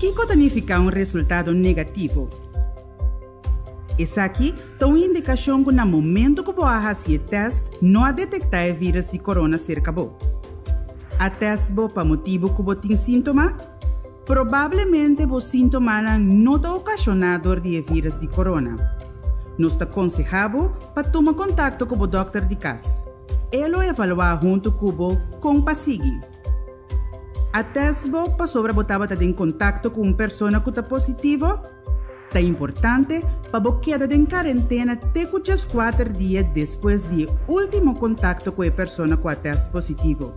Kiko ta nifiká un resultado negativo? Esaki ta un indikashon ku na momentu ku bo a hasi e tèst no a detektá e vírùs di korona serka bo. A tèst bo pa motibu ku bo tin síntoma? Probablemente bo síntomanan no ta okashoná dor di e vírùs di korona. Nos ta konsehá bo pa tuma kontakto ku bo dòkter di kas. E lo evaluá huntu ku bo kon pa sigui. A tèst bo pasobra bo tabata den kontakto ku un persona ku ta positivo? Ta importante pa bo keda den karentena te ku djeskuater dia despues di e último kontakto ku e persona ku a tèst positivo.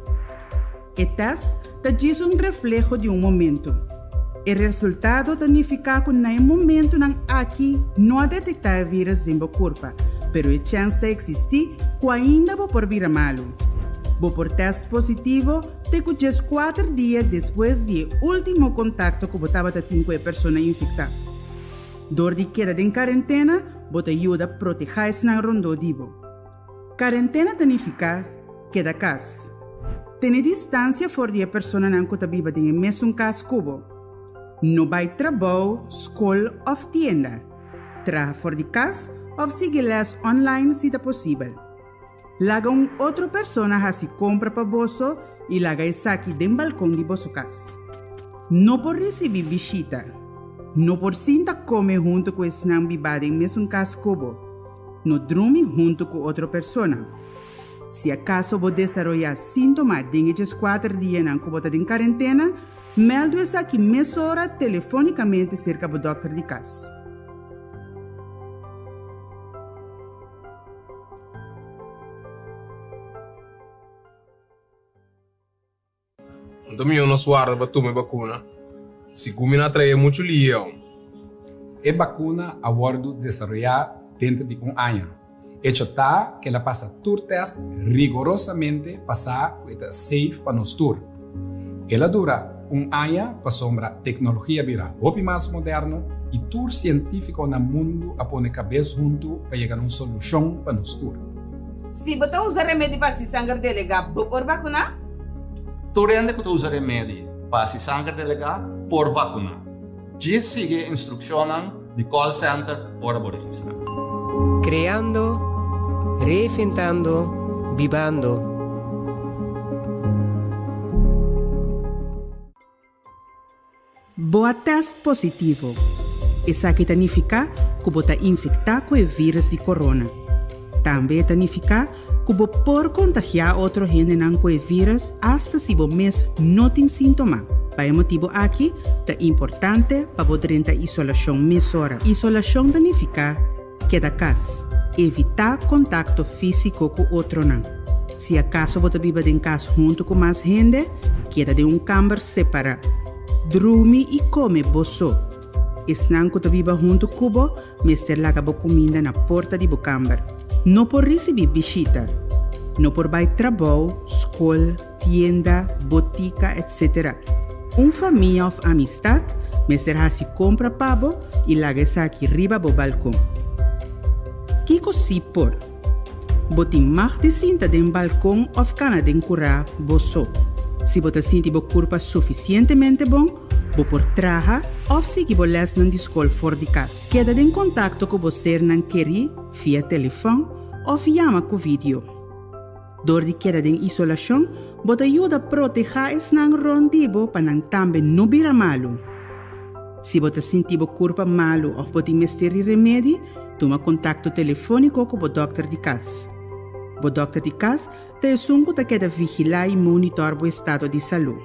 E tèst ta djis un refleho di un momentu. E resultado ta nifiká ku na e momentunan aki no a detektá e vírùs den bo kurpa, pero e chèns ta eksistí ku ainda bo por bira malu. Bo por tèst positivo te ku djeskuater dia despues di e último kontakto ku bo tabata tin ku e persona infektá. Dor di keda den karentena, bo ta yuda protehá esnan rondó di bo. Karentena ta nifiká keda kas. Tene distansia for di e personanan ku ta biba den e mesun kas ku bo. No bai trabou, skol òf tienda. Traha for di kas òf sigui lès online si ta posibel. Laga un otro persona hasi kompra pa boso i laga esaki den balkon di boso kas. No por risibí bishita. No por sinta kome huntu ku esnan bibá den mesun kas ku bo. No drumi huntu ku otro persona. Si akaso bo desaroyá síntoma den e djeskuater dianan ku bo ta den karentena, mèldu esaki mesora telefónikamente serka bo dòkter di kas. Anto mihó nos warda pa tuma e bakuna, sigun mi no a trae muchu lion. E bakuna a wòrdu desaroyá denter di un aña. Echo ta ku el a pasa tur tèst rigorosamente pa sa ku e ta safe pa nos tur. El a dura un aña pasobra teknologia a bira hopi mas moderno i tur sientífiko na mundu a pone kabes huntu pa yega na un solushon pa nos tur. Si bo ta usa remedi pa hasi sanger delegá, bo por vakuná? Tur hende ku ta usa remedi pa hasi sanger delegá por vakuná. Djis sigui e instrukshonnan di call center ora bo registrá. Kreando, reinventando, bibando. Bo a tèst positivo. Esaki ta nifiká ku bo ta infektá ku e vírùs di korona. Tambe e ta nifiká ku bo por kontagiá otro hendenan ku e vírùs asta si bo mes no tin síntoma. Pa e motibu aki ta importante pa bo drenta isolashon mesora. Isolashon ta nifiká keda kas. Evitá kontakto físiko ku otronan. Si akaso bo ta biba den kas huntu ku mas hende, keda den un kamber separá. Drumi i kome bo so. Esnan ku ta biba huntu ku bo mester laga bo kuminda na porta di bo kamber. No por risibí bishita. No por bai trabou, skol, tienda, botika, etc. Un famia òf amistat mester hasi kompra pa bo i laga esaki riba bo balkon. Kiko sí por? Bo tin mag di sinta den balkon òf kana den kurá bo so. Si bo ta sinti bo kurpa sufisientemente bon, bo por traha òf sigui bo lèsnan di skol for di kas. Keda den kontakto ku bo sernan kerí via telefòn òf yama ku vidio. Dor di keda den isolashon, bo ta yuda protehá esnan rònt di bo pa nan tambe no bira malu. Si bo ta sinti bo kurpa malu òf bo tin mester di remedi, tuma kontakto telefóniko ku bo dòkter di kas. Bo dòkter di kas ta esun ku ta keda vigilá i monitòr bo estado di salú.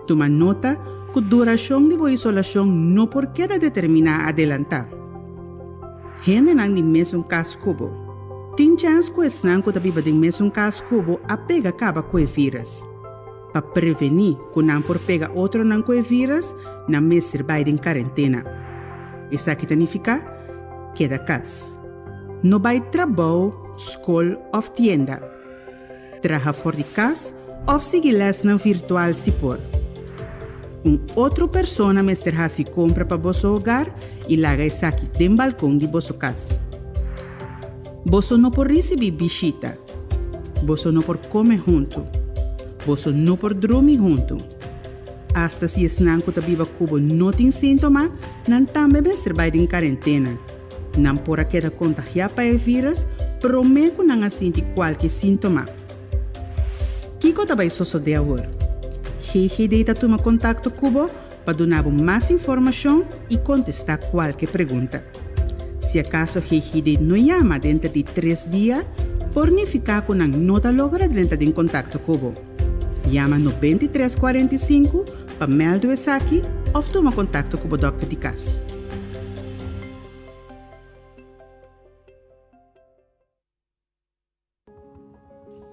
Tuma nota ku durashon di bo isolashon no por keda determiná adelantá. Hendenan di mesun kas ku bo. Tin chèns ku esnan ku ta biba den mesun kas ku bo a pega kaba ku e vírùs. Pa prevení ku nan por pega otronan ku e vírùs, nan mester bai den karentena. Esaki ta nifiká, keda kas. No bai trabou, skol òf tienda. Traha for di kas òf sigui lèsnan virtual si por. Un otro persona mester hasi kompra pa boso hogar i laga esaki den balkon di boso kas. Boso no por risibí bishita. Boso no por kome huntu. Boso no por drumi huntu. Asta si esnan ku ta biba ku bo no tin síntoma, nan tambe mester bai den karentena. Nan por a keda kontagiá pa e vírus promé ku nan a sinti kualke síntoma. Kiko ta bai sosodé awor? GGD ta tuma kontakto ku bo pa duna bo mas informashon i kontestá kualke pregunta. Si akaso GGD no yama denter di tres dia, por nifiká ku nan no ta logra drenta den kontakto ku bo. Yama 93 45 pa mèldu esaki òf tuma kontakto ku bo dòkter di kas.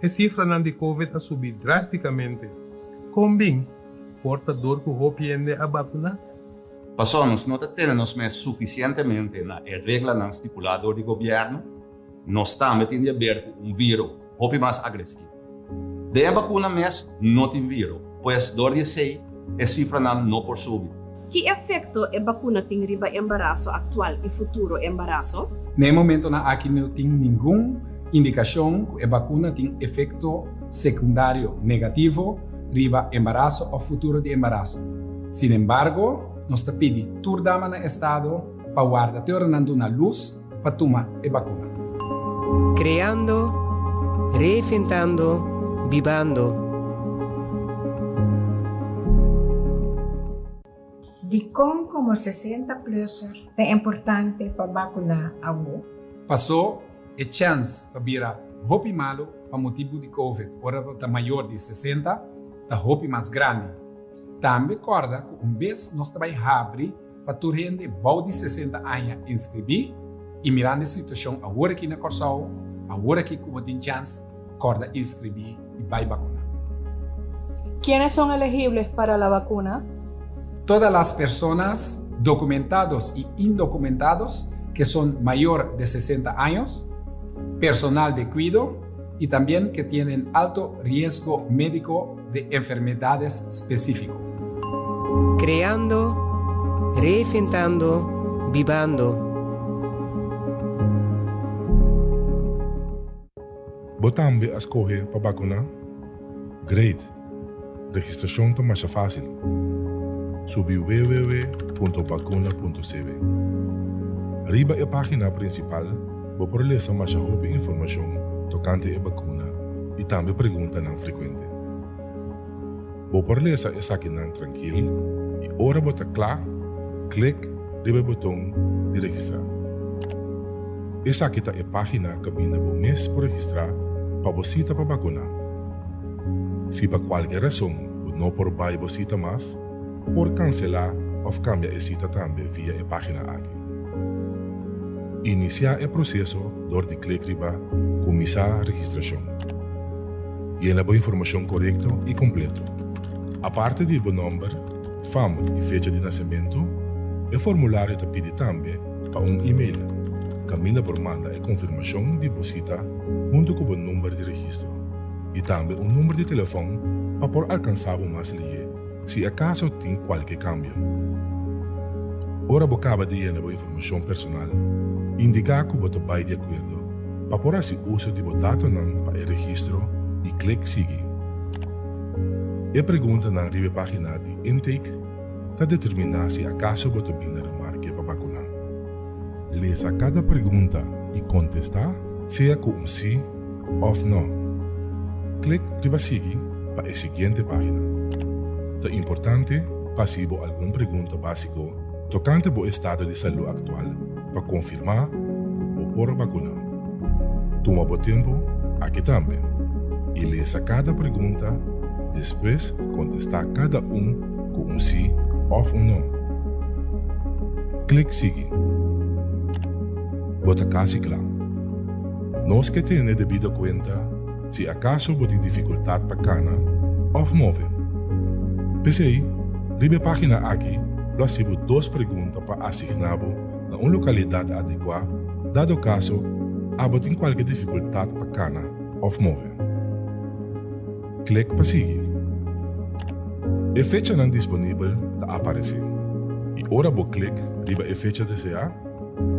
E sifranan di Covid a subi drástikamente. Kon bin? Por ta dor ku hopi hende a bakuná? Pasobra nos no ta tene nos mes sufisientemente na e reglanan stipulá dor di gobièrnu, nos tambe tin di haber ku un viro hopi mas agresivo. Den e bakuna mes no tin viro, pues dor di esei e sifranan no por subi. Ki efekto e bakuna tin riba embaraso aktual i futuro embaraso? Na e momentonan aki no tin ningun indikashon ku e bakuna tin efekto sekundario negativo riba embaraso òf futuro di embaraso. Sinembargo, nos ta pidi tur dama na estado pa warda te ora nan duna lus pa tuma e bakuna. Kreando, reinventando, bibando. Dikon komo 60 plusser ta importante pa bakuná awor? Pasó e chèns pa bira hopi malu pa motibu di covid ora bo ta mayor di 60 ta hopi mas grandi. Tambe kòrda ku un bes nos ta bai habri pa tur hende bou di 60 aña inskribí i mirando e situashon awor aki na Kòrsou, awor aki ku bo tin chèns, kòrda inskribí i bai bakuná. ¿Quiénes son elegibles para la vacuna? Todas las personas documentados y indocumentados que son mayor de 60 años, personal de cuido y también que tienen alto riesgo médico de enfermedades específico. Kreando, reinventando, bibando. Bo tambe a skohe pa bakuná? Great! Registrashon ta masha fásil. Subi www.bakuna.cw. Riba e página prinsipal bo por lesa masha hopi informashon tokante e bakuna i tambe preguntanan frekuente. Bo por lesa esakinan trankil i ora bo ta kla, klik riba e boton di registrá. Esaki ta e página kaminda bo mes por registrá pa bo sita pa bakuná. Si pa kualke rason bo no por bai bo sita mas, por kanselá òf kambia e sita tambe via e página aki. Inisiá e proseso dor di klik riba Kuminsá registrashon. Yena bo informashon korekto i kompleto. Aparte di bo nòmber, fam i fecha di nasementu, e formulario ta pidi tambe pa un e-mail kaminda por manda e konfirmashon di bo sita huntu ku bo number di registro i tambe un number di telefòn pa por alkansá bo mas lihé si akaso tin kualke kambio. Ora bo kaba di yena bo informashon personal, indiká ku bo ta bai di akuerdo pa por hasi uso di bo datonan pa e registro i klik Sigui. E preguntanan riba e página di intake ta determiná si akaso bo ta bin na remarke pa bakuná. Lesa kada pregunta i kontestá sea ku un sí òf nò. Klik riba Sigui pa e siguiente página. Ta importante pa hasi bo algun pregunta básiko tokante bo estado di salú aktual pa konfirmá ku bo por bakuná. Tuma bo tempu aki tambe i lesa kada pregunta, despues kontestá kada un ku un sí òf un nò. Klik Sigui. Bo ta kasi kla. Nos ke tene debido kuenta si akaso bo tin difikultat pa kana òf move. P'esei, riba e página aki lo hasi bo dos pregunta pa asigná bo na un lokalidat adekuá dado kaso abo tin kualke difikultat pa kana òf move. Klik pa sigui. E fechanan disponibel ta aparesé i ora bo klik riba e fecha deseá,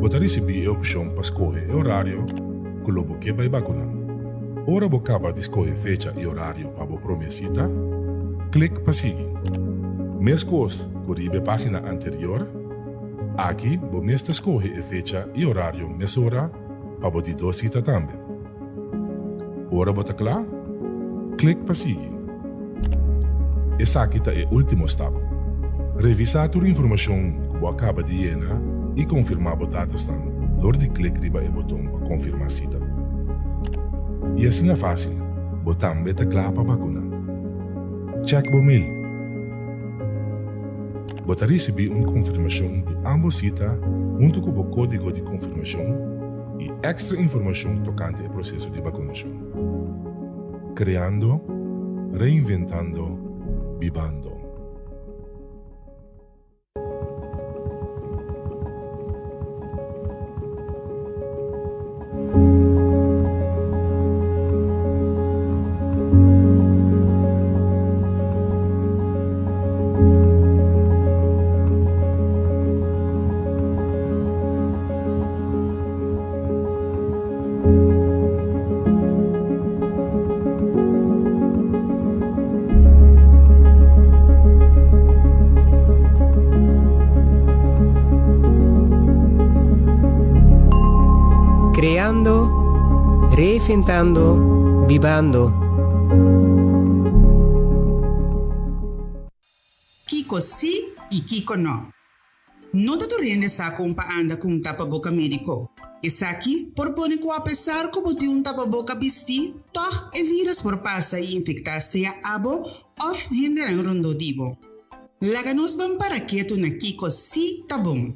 bo ta risibí e opshon pa skohe e orario ku lo bo ke bai bakuná. Ora bo kaba di skohe fecha i orario pa bo promé sita, klik pa sigui. Meskos ku riba e página anterior, aki bo mes ta skohe e fecha i orario mesora pa bo di dos sita tambe. Ora bo ta kla, klik pa sigui. Esaki ta e último stap. Revisá tur informashon ku bo a kaba di yena i konfirmá bo datosnan dor di klik riba e boton pa konfirmá sita. I asina fásil, bo tambe ta kla pa bakuná. Chèk bo mail. Bo ta risibí un konfirmashon di ámbos sita huntu ku bo kódigo di konfirmashon i èkstra informashon tokante e proseso di bakunashon. Kreando, reinventando, bibando. Creando, reinventando, bibando. Kiko sí i kiko no. No ta tur hende sa kon pa anda ku un tapaboka médiko. Esaki por pone ku apesar ku bo tin un tapaboka bistí, tòg e vírus por pasa i infektá sea abo òf hendenan rondó di bo. Laga nos ban para ketu na kiko sí ta bon.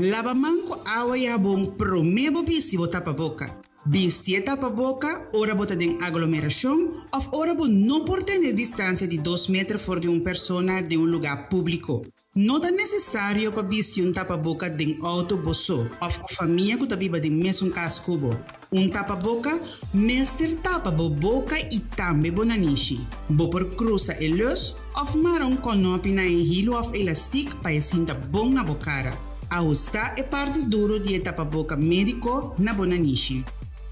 Laba man ku awa i habon promé bo bisti bo tapaboka. Bisti e tapaboka ora bo ta den aglomerashon òf ora bo no por tene distansia di dos meter for di un persona den un lugá públiko. No ta nesesario pa bisti un tapaboka den outo bo so òf ku famia ku ta biba den mesun kas ku bo. Un tapaboka mester tapa bo boka i tambe bo nanishi. Bo por krusa e lus òf mara un kònòpi na e hilu òf elastik pa e sinta bon na bo kara. Ahustá e parti duru di e tapaboka médiko na bo nanishi.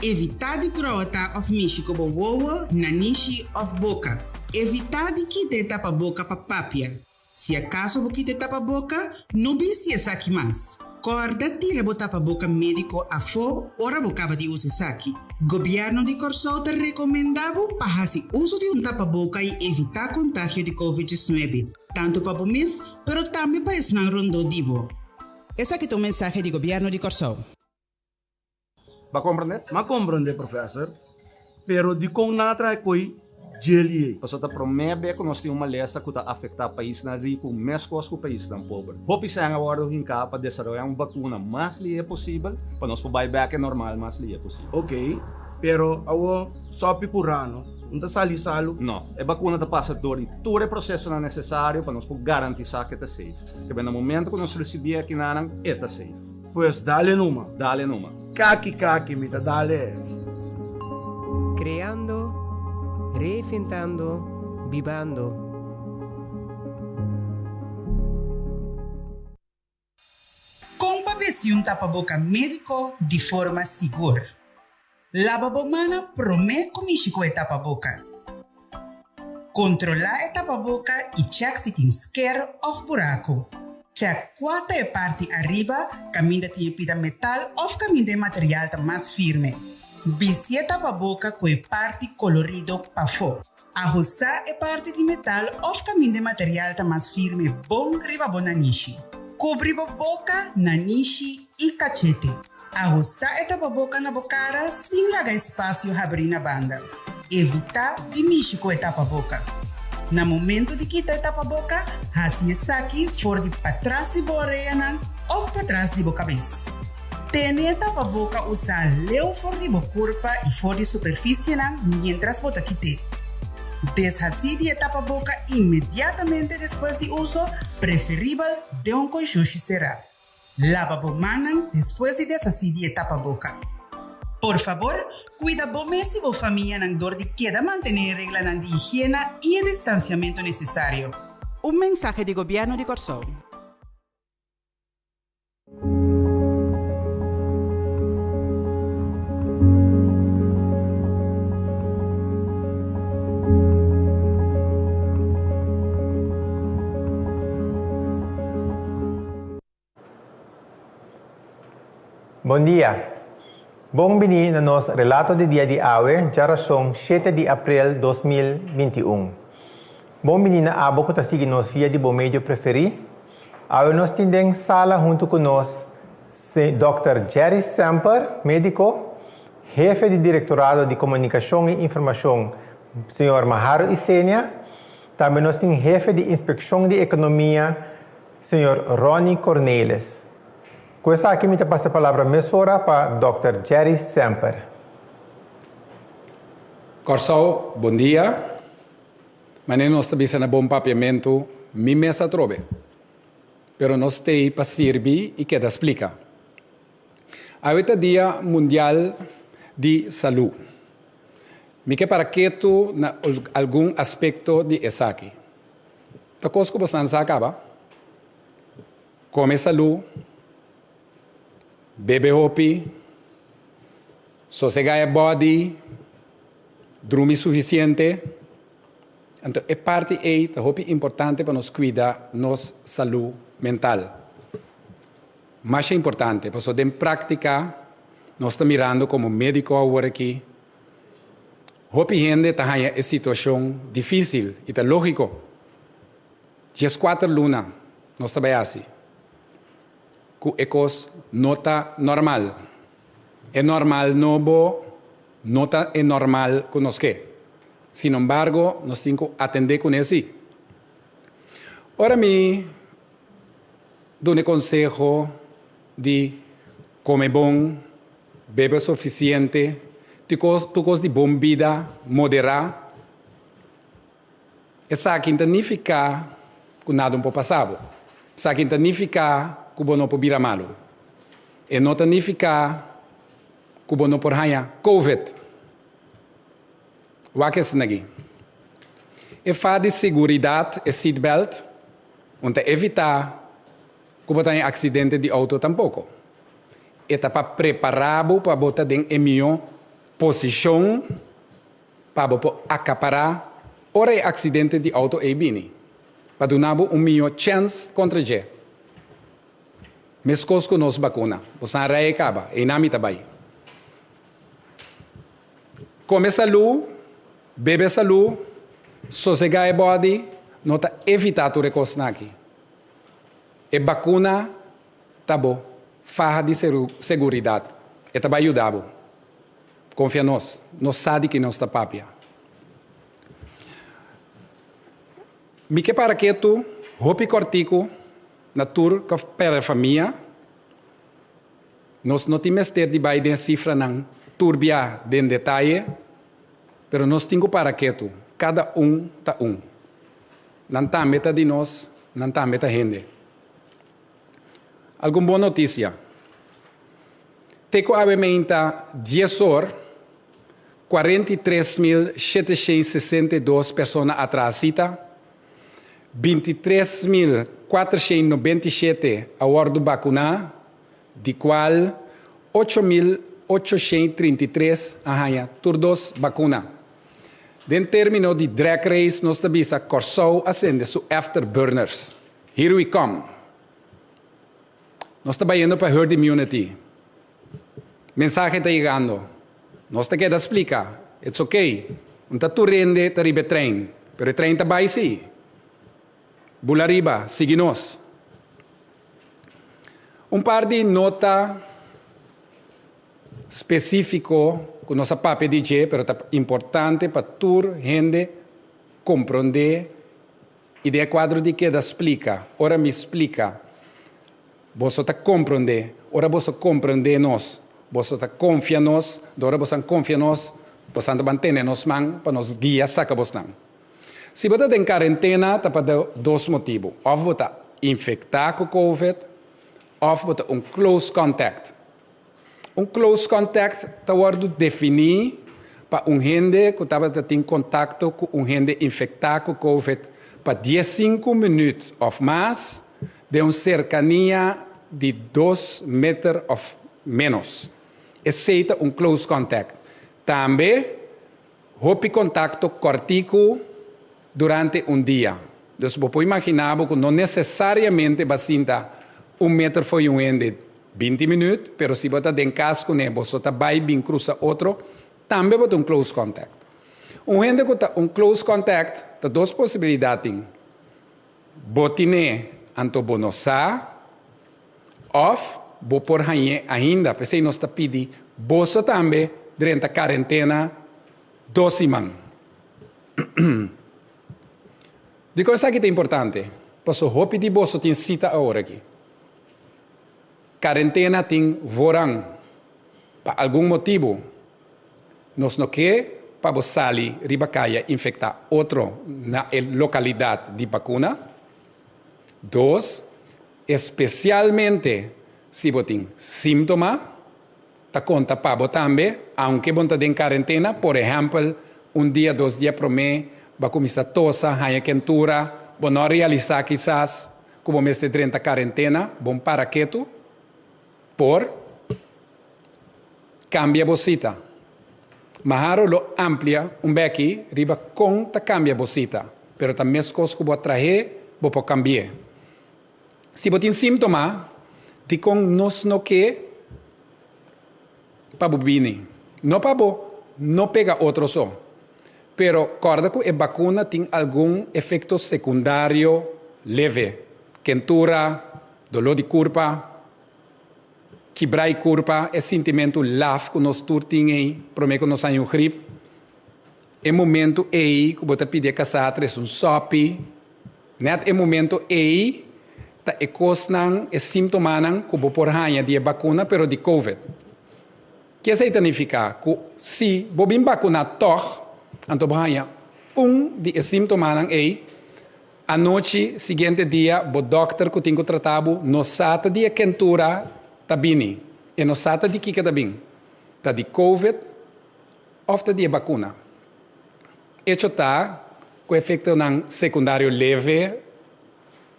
Evitá di grota òf mishi ku bo wowo, nanishi òf boka. Evitá di kita e tapaboka pa papia. Si akaso bo kita e tapaboka, no bisti esaki mas. Kòrda tira bo tapaboka médiko afó ora bo kaba di usa esaki. Gobièrnu di Kòrsou ta rekomendá bo pa hasi uso di un tapaboka i evitá kontagio di Covid 19, tantu pa bo mes, pero tambe pa esnan rondó di bo. Esaki ta un mensahe di Gobièrnu di Kòrsou. Bo a komprendé? M'a komprendé, professor. Pero dikon nan a traha koi djeli ei? Pasobra ta promé be ku nos tin un malesa ku ta afektá paisnan riku meskos ku paisnan pober. Hopi sèn a wòrdu hinká pa desaroyá un bakuna mas lihé posibel pa nos por bai bèk e normal mas lihé posibel. Ok, pero awor sòpi ku rano no ta sali salu? No, e bakuna ta pasa dor di tur e prosesonan nesesario pa nos por garantisá ku e ta safe. Kebé na momento ku nos risibié akinanan, e ta safe. Pues dale numa. Dale numa. Kaki kaki mi ta dale es. Creando, reinventando, bibando. Kon pa bisti un tapaboka médiko di forma sigur? Laba bo mannan promé ku mishi ku e tapaboka. Kontrolá e tapaboka i chèk si tin sker òf buraku. Chèk kua ta e parti ariba kaminda tin e pida metal òf kaminda e material ta mas firme. Bisti e tapaboka ku e parti kolorido pafó. Ahustá e parti di metal òf kaminda e material ta mas firme bon riba bo nanishi. Kubri bo boka, nanishi i kachete. Ahustá e tapaboka na bo kara sin laga espasio habrí na banda. Evitá di mishi ku e tapaboka. Na momento di kita e tapaboka, hasi esaki for di patras di bo oreanan òf patras di bo kabes. Tene e tapaboka usá leu for di bo kurpa i for di superfisienan miéntras bo ta kit'é. Deshasí di e tapaboka inmediatamente despues di uso, preferibel den un konshushi será. Laba bo mannan despues di deshasí di e tapaboka. Por fabor, kuida bo mes i bo famianan dor di keda mantené e reglanan di higiena i e distansiamentu nesesario. Un mensahe di Gobièrnu di Kòrsou. Bon dia. Bon bini na nos relato di dia di awe, djarason shete di aprel 2021. Bon bini na abo ku ta sigui nos via di bo medio preferí. Awe nos tin den sala huntu ku nos Dòkter Jerry Semper, médiko, hefe di Direktorado di Komunikashon i Informashon, señor Maharo Isenia. Tambe nos tin hefe di Inspekshon di Ekonomia, señor Ronny Cornelis. Ku esaki mi ta pasa e palabra mesora pa Dòkter Jerry Semper. Kòrsou, bon dia. Manera nos ta bisa na bon papiamentu, mi mes atrobe. Pero nos t'ei pa sirbi i keda splika. Awe ta Dia Mundial di Salú. Mi ke para ketu na algun aspekto di esaki. Ta kos ku bosan sa kaba? Kome salú, bebe hopi, sosegá e bòdi, drumi sufisiente. Anto e parti ei ta hopi importante pa nos kuida nos salú mental. Masha importante, pasobra den práktika nos ta mirando komo médiko awor aki, hopi hende ta haña e situashon difísil i ta lógiko. Dieskuater luna nos ta bai hasi ku e kos no ta normal. E normal nobo no ta e normal ku nos ke. Sinembargo, nos tin ku atendé kuné sí. Ora mi duna e konseho di kome bon, bebe sufisiente, tur kos di bon bida moderá, Esaki ta nifiká ku nada no por pasa bo. Esaki ta nifiká ku bo no por bira malu. E no ta nifiká ku bo no por haña covid. Wak esaki. E fa di seguridat, e seatbelt, un ta evitá ku bo ta haña aksidente di outo tampoko. E ta pa prepará bo pa bo ta den e mihó posishon. Pa bo por akapará ora e aksidente di outo ei bini, pa duna bo un mihó chèns kontra dje. Meskos ku nos bakuna, bo sa rei e kaba, einan mi ta bai. Kome salú, bebe salú, sosegá e bòdi, no ta evitá tur e kosnan aki. E bakuna ta bo faha di seguridat, e ta bai yuda bo. Konfia nos, nos sa di ki nos ta papia. Mi ke para ketu hopi kòrtiku na tur ku pèrdè famia. Nos no tin mester di bai den sifranan tur bia den detaye, pero nos tin ku para ketu, kada un ta un. Nan tambe ta di nos, nan tambe ta hende. Algun bon notisia. Te ku awe meinta dies or, 43.762 persona a traha sita, 23.497 a wòrdu bakuná, di kual 8.833 a haña tur dos bakuna. Den término di drag race nos ta bisa Kòrsou a sende su afterburners. Here we come! Nos ta bayendo pa herd immunity. Mensahe ta yegando. Nos ta keda splika, It's ok. Un ta tur hende ta riba e trein, pero e trein ta bai si. Bula riba, sigui nos. Un par di nota spesífiko ku nos a papia di dje, pero ta importante pa tur hende komprondé I den e kuadro di keda splika, ora mi splika, boso ta komprondé, ora boso komprondé nos, boso ta konfia nos, dor ora bosan konfia nos, bosan ta ban tene nos man pa nos guia saka bosnan. Si bo ta den karentena ta pa dos motibu, òf bo ta infektá ku covid òf bo ta un close contact. Un close contact ta wòrdu definí pa un hende ku tabata tin kontakto ku un hende infektá ku covid pa diesinku minüt òf mas den un serkania di dos meter òf ménos. Esei ta un close contact. Tambe hopi kontakto kòrtiku durante un dia. Dus bo por imaginá bo ku no nesesariamente bo a sinta un meter fo'i un hende. 20 minüt, pero si bo ta den kas kuné boso ta bai bin krusa otro, tambe bo ta un close contact. Un hende ku ta un close contact ta dos posibilidat tin, bo tin'é anto bo no sa òf bo por hañ'é ainda. P'esei nos ta pidi boso tambe drenta karentena dos siman. Dikon esaki ta importante? Paso hopi di boso tin sita awor aki. Karentena tin voorrang. Pa algun motibu nos no ke pa bo sali riba kaya infektá otro na e lokalidat di bakuna. Dos, espesialmente si bo tin símtoma, ta konta pa bo tambe, aunke bo no ta den karentena. Por ehèmpel, un dia, dos dia promé bo a kuminsá tosa, haña kentura, bo no a realisá kisas ku bo mester drenta karentena, bon para ketu por kambia bo sita. Maharo lo amplia un beki riba kon ta kambia bo sita, pero ta meskos ku bo a trah'é bo por kambi'é. Si bo tin símtoma, dikon nos no ke pa bo bini? No pa bo no pega otro so, pero kòrda ku e bakuna tin algun efekto sekundario leve, kentura, doló di kurpa, kibra e kurpa, e sintimentu laf ku nos tur tin ei promé ku nos haña un grip. E momentu ei ku bo ta pidi e kasá tres un sòpi. Nèt e momento ei ta e kosnan, e símtomanan ku bo por haña di e bakuna pero di covid. Ke esei ta nifiká? Ku si bo bin bakuná tòg, anto bo haña un di e símtomanan ei, anochi siguiente dia bo dòkter ku tin ku trata bo no sa ta di e kentura ta bini, e no sa ta di kiko ta bin, ta di covid òf ta di e bakuna. Echo ta ku efektonan sekundario leve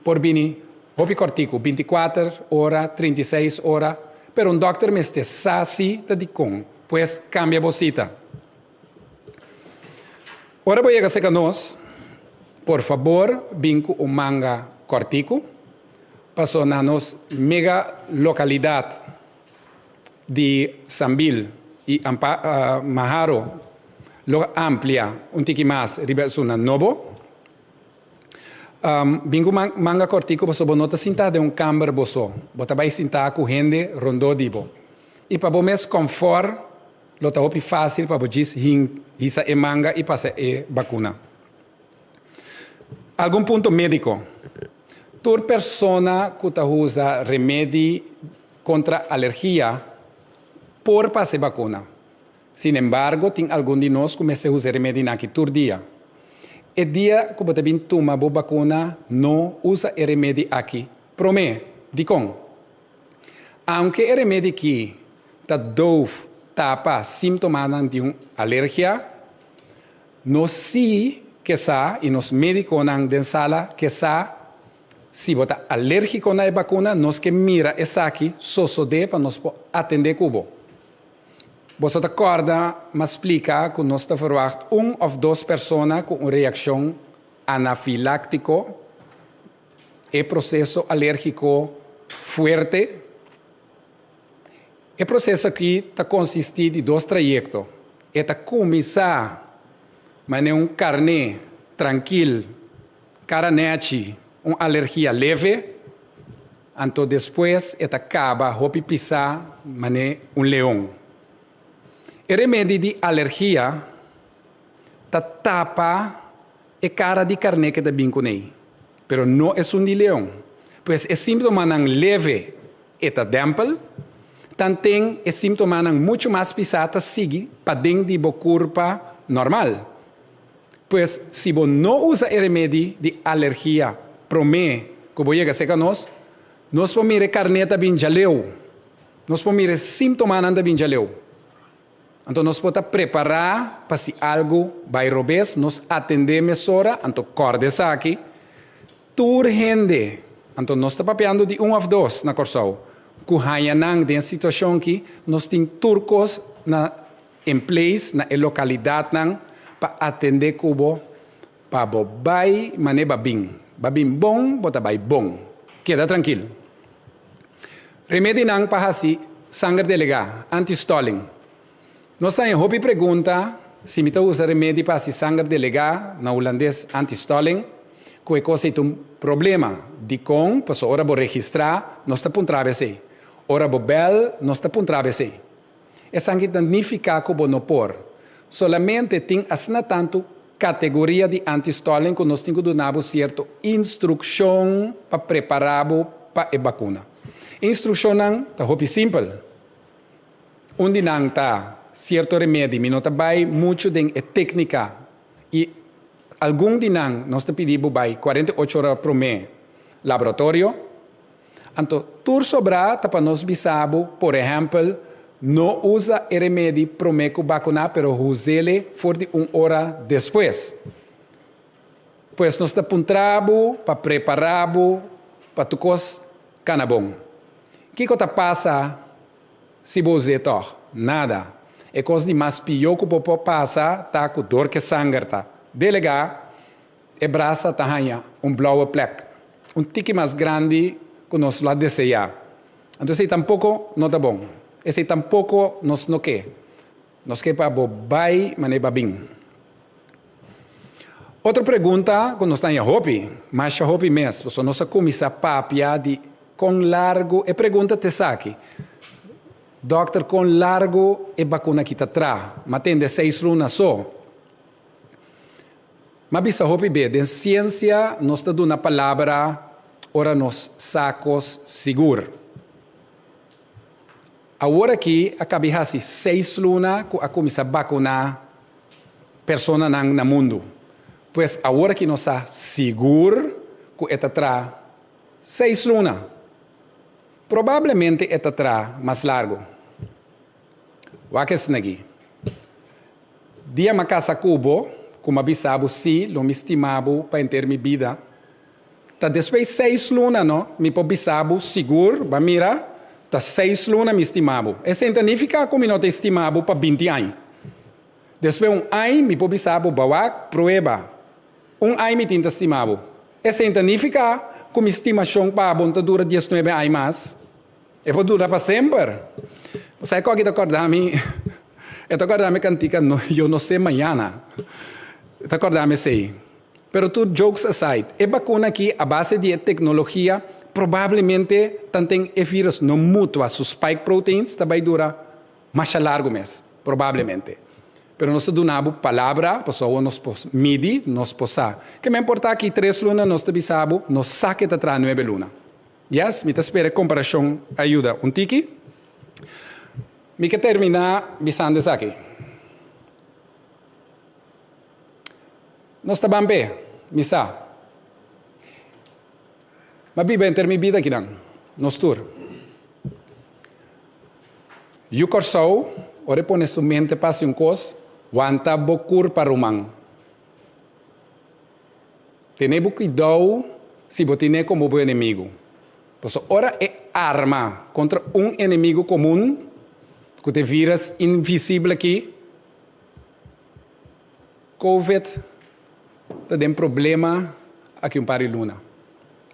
por bini hopi kòrtiku, bintikuater ora, 36 ora, pero un dòkter mester sa si ta dikon, pues kambia bo sita. Ora bo yega serka nos, por fabor bin ku un manga kòrtiku, paso na nos mega lokalidat di Sambil i Maharo lo amplia un tiki mas riba esunnan nobo. Bin ku manga kòrtiku pasobra bo no ta sintá den un kamber bo so, bo ta bai sintá ku hende rondó di bo. I pa bo mes kònfòr lo ta hopi fásil pa bo djis hisa e manga i pasa e bakuna. Algun punto médiko. Tur persona ku ta usa remedi kontra alergia por pasa e bakuna. Sin embargo, tin algun di nos ku mester usa e remedinan aki tur dia. E dia ku bo ta bin tuma bo bakuna, no usa e remedi aki promé. Dikon? Aunke e remedi aki ta doof tapa símtomanan di un alergia, Nos sí ke sa i nos médikonan den sala ke sa si bo ta alérgiko na e bakuna, nos ke mira esaki sosodé pa nos por atendé ku bo. Boso ta kòrda m'a splika ku nos ta verwagt un òf dos persona ku un reakshon anafiláktiko, e proseso alérgiko fuerte. E proseso aki ta konsistí di dos trayekto. E ta kuminsá manera un karné trankil, kara nèchi, un alergia leve, anto despues e ta kaba hopi pisá manera un leon. E remedi di alergia ta tapa e kara di karné ke ta bin kuné, pero no esun di leon. Pues e síntomanan leve E ta dèmpel, tanten e símptomanan muchu mas pisá ta sigui paden di bo kurpa normal. Pues si bo no usa e remedi di alergia promé ku bo yega serka nos, nos por mira e karné ta bin djaleu. Nos por mira e símptomanan ta bin djaleu. Anto nos por ta prepará pa si algu bai robes, nos atendé mesora, anto kòrda esaki. Tur hende, anto nos ta papiando di un òf dos na Kòrsou, ku haña nan den situashon ki nos tin tur kos na in place na e lokalidatnan pa atendé ku bo pa bo bai manera ba bin. Ba bin bon, bo ta bai bon. Keda trankil. Remedinan pa hasi sanger delegá, antistolling. Nos ta haña hopi pregunta si mi ta usa remedi pa hasi sanger delegá, na hulandes antistolling, ku e kos ei ta un problema. Dikon? Pasobra ora bo registrá, nos ta puntra bo esei. Ora bo bèl, nos ta puntra bo esei. Esaki ta nifiká ku bo no por. Solamente tin asina tantu kategoria di antistolling ku nos tin ku duna bo sierto instrukshon pa prepará bo pa e bakuna. E instrukshonnan ta hopi simpel. Un di nan ta sierto remedi, mi no ta bai muchu den e téknika i algun di nan nos ta pidi bo bai 48 ora promé laboratorio. Anto tur sobrá ta pa nos bisa bo, por ehèmpel, no usa e remedi promé ku bakuná pero huz'ele for di un ora despues. Pues nos ta puntra bo pa prepará bo pa tur kos kana bon. Kiko ta pasa si bo us'é tòg? Nada. E kos di mas pió ku bo por pasa ta ku dor ke sanger ta delegá. E brasa ta haña un blauwe plek, un tiki mas grandi ku nos lo a deseá. Anto esei tampoko no ta bon. Esei tampoko nos no ke. Nos ke pa bo bai manera bo a bin. Otro pregunta ku nos ta haña hopi, masha hopi mes, pasobra nos a kuminsá papia di kon largu, e pregunta ta esaki, Dòkter kon largu e bakuna aki ta traha? M'a tende seis luna so. M'a bisa hopi be, den siensia nos ta duna palabra ora nos sa kos sigur. Awor aki a kabi hasi seis luna ku a kuminsá bakuná personanan na mundu. Pues awor aki nos sa sigur ku e ta traha seis luna. Probablemente e ta traha mas largu. Wak esnaki. Dia m'a casa cu bo, cu m'a bisa bo si, lo mi stima bo pa henter mi bida. Ta despues seis luna no, mi por bisa bo sigur, ba mira, ta seis luna mi stima bo. Esei ta nifica cu mi no ta stima bo pa binti añ. Despues un añ mi por bisa bo, ba wak, prueba, un añ mi tin ta stima bo. Esei ta nifica cu mi stimacion pa bo no ta dura diesnuebe añ mas. E por dura pa semper. Bo sa e koki ta korda mi? E ta korda mi kantika no yo no sé mañana. E ta korda mi esei. Pero tur jokes aside, e bakuna aki a base di e teknologia probablemente tanten e virus no mutua su spike proteins ta bai dura masha largu mes. Probablemente. Pero nos ta duna bo palabra pasobra awor nos por midi, nos por sa. Ke men por ta aki tres luna nos ta bisa bo nos sa ke ta traha nuebe luna. Yes, mi ta spera e komparashon a yuda un tiki. Mi ke terminá bisando esaki. Nos ta ban p'e, mi sa. M'a biba henter mi bida akinan, nos tur. Yu Kòrsou, ora e pone su mente pa hasi un kos, wanta bo kurpa ruman. Tene bo kuidou si bo tine komo bo enemigu. Pasobra ora e arma kontra un enemigu komun, ku ta e vírus invisibel aki, Covid, ta den problema aki un par di luna.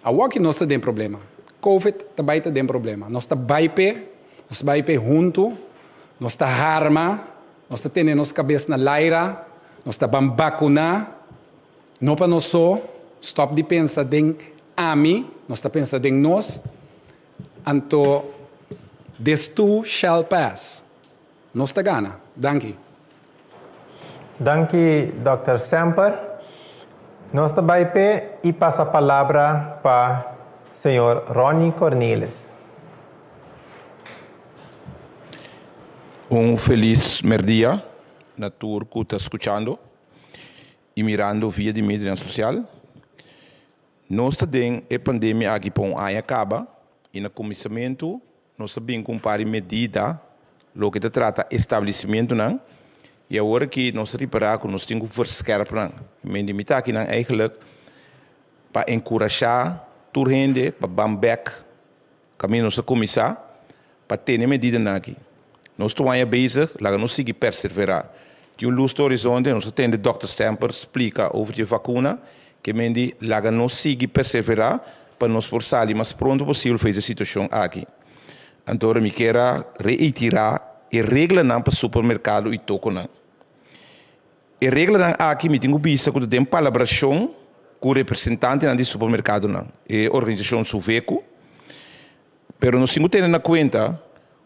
Awoki nos ta den problema. Covid ta bai ta den problema. Nos ta bai p'e, nos ta bai p'e huntu, nos ta harma, nos ta tene nos kabes na laira, nos ta ban bakuná. No pa nos so, stop di pensa den ami, nos ta pensa den nos, anto this too shall pass. Nos ta gana. Danki. Danki Dòkter Semper. Nos ta bai p'e i pasa palabra pa señor Ronnie Cornelis. Un felis merdia na tur ku ta skuchando. i mirando via di medianan sosial. Nos ta den e pandemia aki pa un aña kaba i na kuminsamentu nos a bin ku un par di medida loke ta trata establesimentunan i awor aki nos a ripará ku nos tin ku verskerp nan. Mi di mi ta akinan eigentlik pa enkurashá tur hende pa ban bèk kaminda nos a kuminsá pa tene medidanan aki. Nos ta wanya bezig, laga nos sigui perseverá. Tin un lus ta horizonte, nos a tende Dòkter Stamper splika over di e vakuna, ke men di laga nos sigui perseverá pa nos por sali mas pronto posibel for di e situashon aki. Anto ora mi kier a reiterá e reglanan pa supermerkado i tokonan. E reglanan aki mi tin ku bisa ku ta den palabrashon ku representantenan di supermerkadonan, e organisashon Suveco. Pero nos tin ku tene na kuenta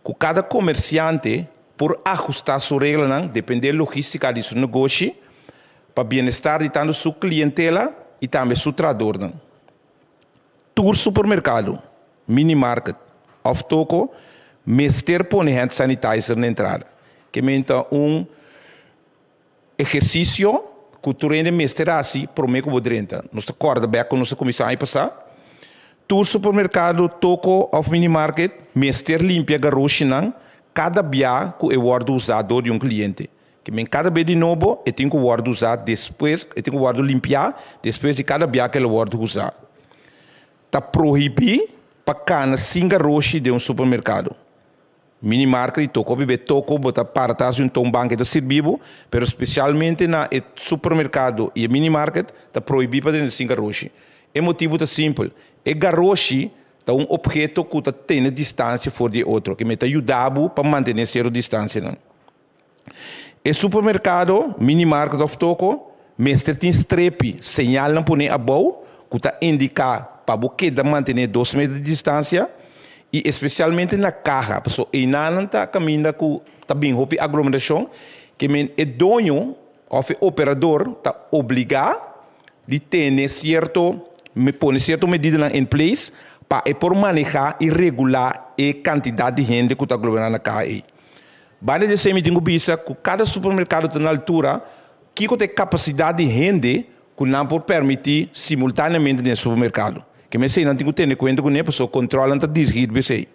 ku kada komersiante por ahustá su reglanan dependé logístika di su negoshi pa bienestar di tantu su klientela i tambe su trahadornan. Tur supermerkado, minimarket òf toko mester pone hand sanitizer na entrada. Ke men ta un ehersisio ku tur hende mester hasi promé ku bo drenta. Nos ta kòrda bèk ku nos a kuminsá aña pasá. Tur supermerkado, toko òf minimarket mester limpia garoshinan kada bia ku e wòrdu usá dor di un kliente. Ke men kada be di nobo e tin ku wòrdu usá despues, e tin ku wòrdu limpiá despues di kada bia ku el a wòrdu usá. Ta prohibí pa kana sin garoshi den un supermerkado. Minimarket di toko bibe toko bo ta para tras di un toonbank e ta sirbi bo, pero spesialmente na e supermerkado i e minimarket ta prohibí pa drenta sin garoshi. E motibu ta simpel, e garoshi ta un opheto ku ta tene distansia for di e otro, ke men ta yuda bo pa mantené sierto distansianan. E supermerkado, minimarket òf toko mester tin strepi, señalnan poné abou ku ta indiká pa bo keda mantené dos meter di distansia i espesialmente na kaha pasobra einanan ta kaminda ku ta bin hopi aglomerashon ke men e doño òf e operador ta obligá di tene sierto pone sierto medidanan in place pa e por manehá i regulá e kantidat di hende ku ta aglomerá na kaha ei. Banda di esei mi tin ku bisa ku kada supermerkado ta na altura kiko ta e kapasidat di hende ku nan por permití simultaneamente den e supermerkado. Ke mester nan tin ku tene kuenta kuné pasobra kontrolnan ta dirigí riba esei.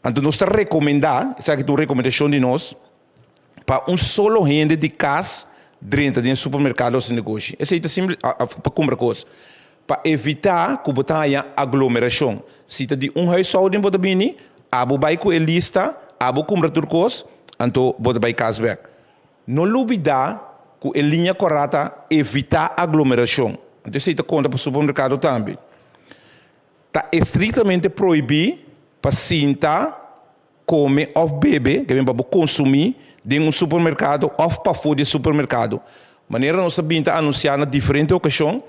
Anto nos ta rekomendá, esaki ta un rekomendashon di nos, pa un solo hende di kas drenta den e supermerkado hasi negoshi. Esei ta simpel pa kumpra kos. Pa evitá ku bo ta haña aglomerashon. Si ta di un huishouding bo ta bini, abo bai ku e lista, abo kumpra tur kos, anto bo ta bai kas bèk. No lubidá ku e liña kòrá ta evitá aglomerashon. Anto esei ta konta pa supermerkado tambe. Ta estriktamente prohibí pa sinta, kome òf bebe, ke men pa bo konsumí den un supermerkado òf pafó di e supermerkado. Manera nos a bin ta anunsiá na diferente okashon,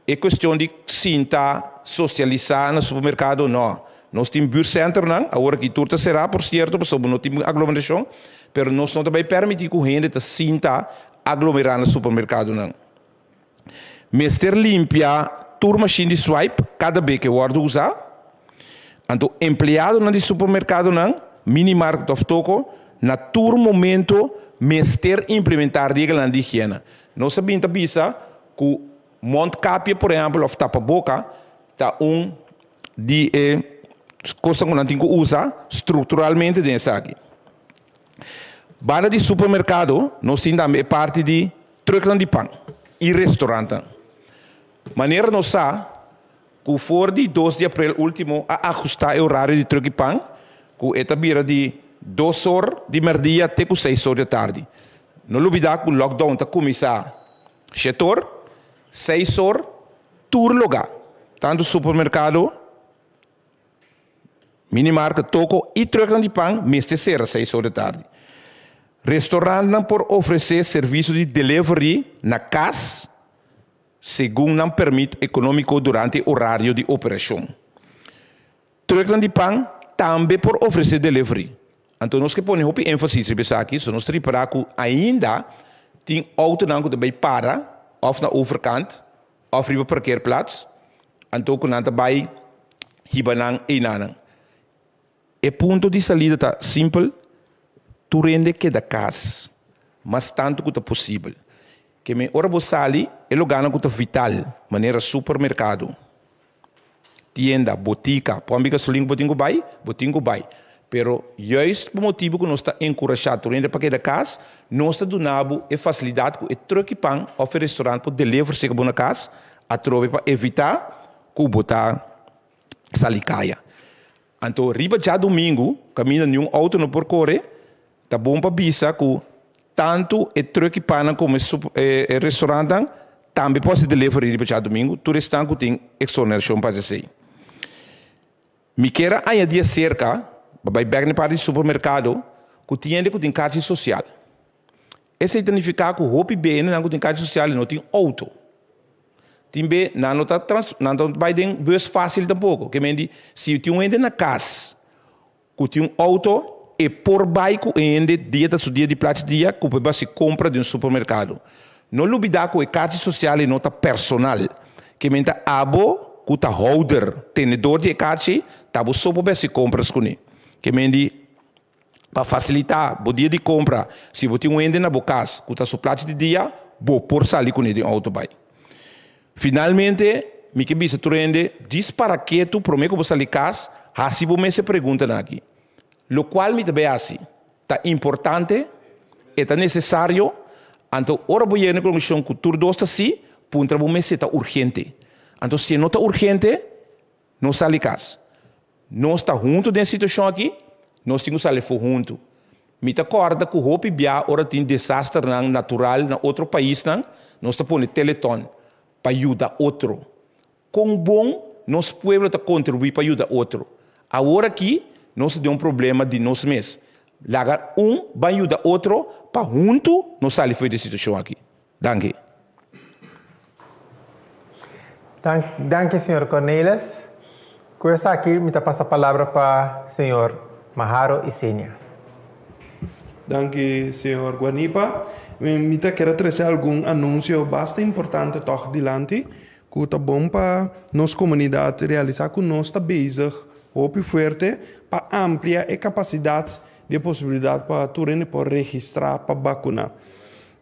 e kuestion di sinta sosialisá na supermerkado, nò. Nos tin buurtcenternan, awor aki tur ta será por sierto pasobra no tin aglomerashon, pero nos no ta bai permití ku hende ta sinta aglomerá na supermerkadonan. Mester limpia tur mashin di swipe kada be ke wòrdu usá. Anto empleadonan di supermerkadonan, minimarket òf toko, na tur momento mester implementá reglanan di higiena. Nos a bin ta bisa ku mondkapje por ehèmpel òf tapaboka ta un di e kosnan ku nan tin ku usa strukturalmente den esaki. Banda di supermerkado nos tin tambe e parti di Trucknan di pan i restaurantnan. Manera nos sa ku for di dos di aprel ultimo a ahustá e orario di truck di pan ku e ta bira di dos or di merdia te ku seis or di atardi. No lubidá ku lockdown ta kuminsá shet or, seis or tur lugá, tantu supermerkado, Minimarket, toko i trucknan di pan mester sera seis or di tardi. Restaurantnan por ofresé servisio di delivery na kas segun nan permit ekonómiko durante e orario di operashon. Trucknan di pan tambe por ofresé delivery. Anto nos ke pone hopi énfasis riba esaki, so nos ta ripará ku ainda tin outonan ku ta bai para òf na overkant òf riba parkeerplaats, anto ku nan ta bai hiba nan einanan. E punto di salida ta simpel, tur hende keda kas mas tantu ku ta posibel. Ke men ora bo sali, e lugánan ku ta vital, manera supermerkado, tienda, botika, pòmpi gasolin ku bo tin ku bai, bo tin ku bai. Pero juist pa motibu ku nos ta enkurashá tur hende pa keda kas, nos ta duna bo e fasilidat ku e trùk'i pan òf e restorant por deliver serka bo na kas atrobe pa evitá ku bo ta sali kaya. Anto riba djadumingu kaminda niun outo no por kore, ta bon pa bisa ku tantu e trùk'i pannan komo e restorantnan tambe por hasi delivery riba djadumingu, tur esnan ku tin eksonerashon pa esei. Mi kier a añadi aserka, pa bai bek na e parti di supermerkado, ku tin hende ku tin karchi sosial. Esei ta nifiká ku hopi be hendenan ku tin karchi sosial no tin outo. Tin be nan no ta trans nan no ta bai den bus fásil tampoko. Ke men di si tin un hende na kas ku tin un outo e por bai ku e hende dia ta su dia di plachi dia ku por bai hasi kompra den un supermerkado. No lubidá ku e karchi sosial e no ta personal. Ke men ta abo ku ta houder, tenedor di e karchi, ta bo so por bai hasi kompras kuné. Ke men di. Pa fasilitá bo dia di kompra, si bo tin un hende na bo kas ku ta su plachi di dia, bo por sali kuné den outo bai. Finalmente, mi ke bisa tur hende, djis para ketu promé ku bo sali kas, hasi bo mes e preguntanan aki, Lokual mi ta bai hasi ta importante? E ta nesesario? Anto ora bo yega na e konklushon ku tur dos ta sí, puntra bo mes si e ta urgente. Anto si e no ta urgente, no sali kas. Nos ta huntu den e situashon aki, nos tin ku sali afó huntu. Mi ta kòrda ku hopi bia ora tin desasternan natural na otro paisnan, nos ta pone teleton pa yuda otro. Kon bon nos pueblo ta kontribuí pa yuda otro. Awor aki nos ta den un problema di nos mes. Laga un ban yuda otro pa huntu nos sali for di e situashon aki. Danki. Danki señor Cornelis. Ku esaki mi ta pasa palabra pa señor Maharo Isenia. Danki señor Guanipa. Mi ta kere trese algun anunsio basta importante tòg dilanti ku ta bon pa nos komunidat realisá ku nos ta bezig hopi fuerte pa amplia e kapasidat di e posibilidat pa tur hende por registrá pa bakuná.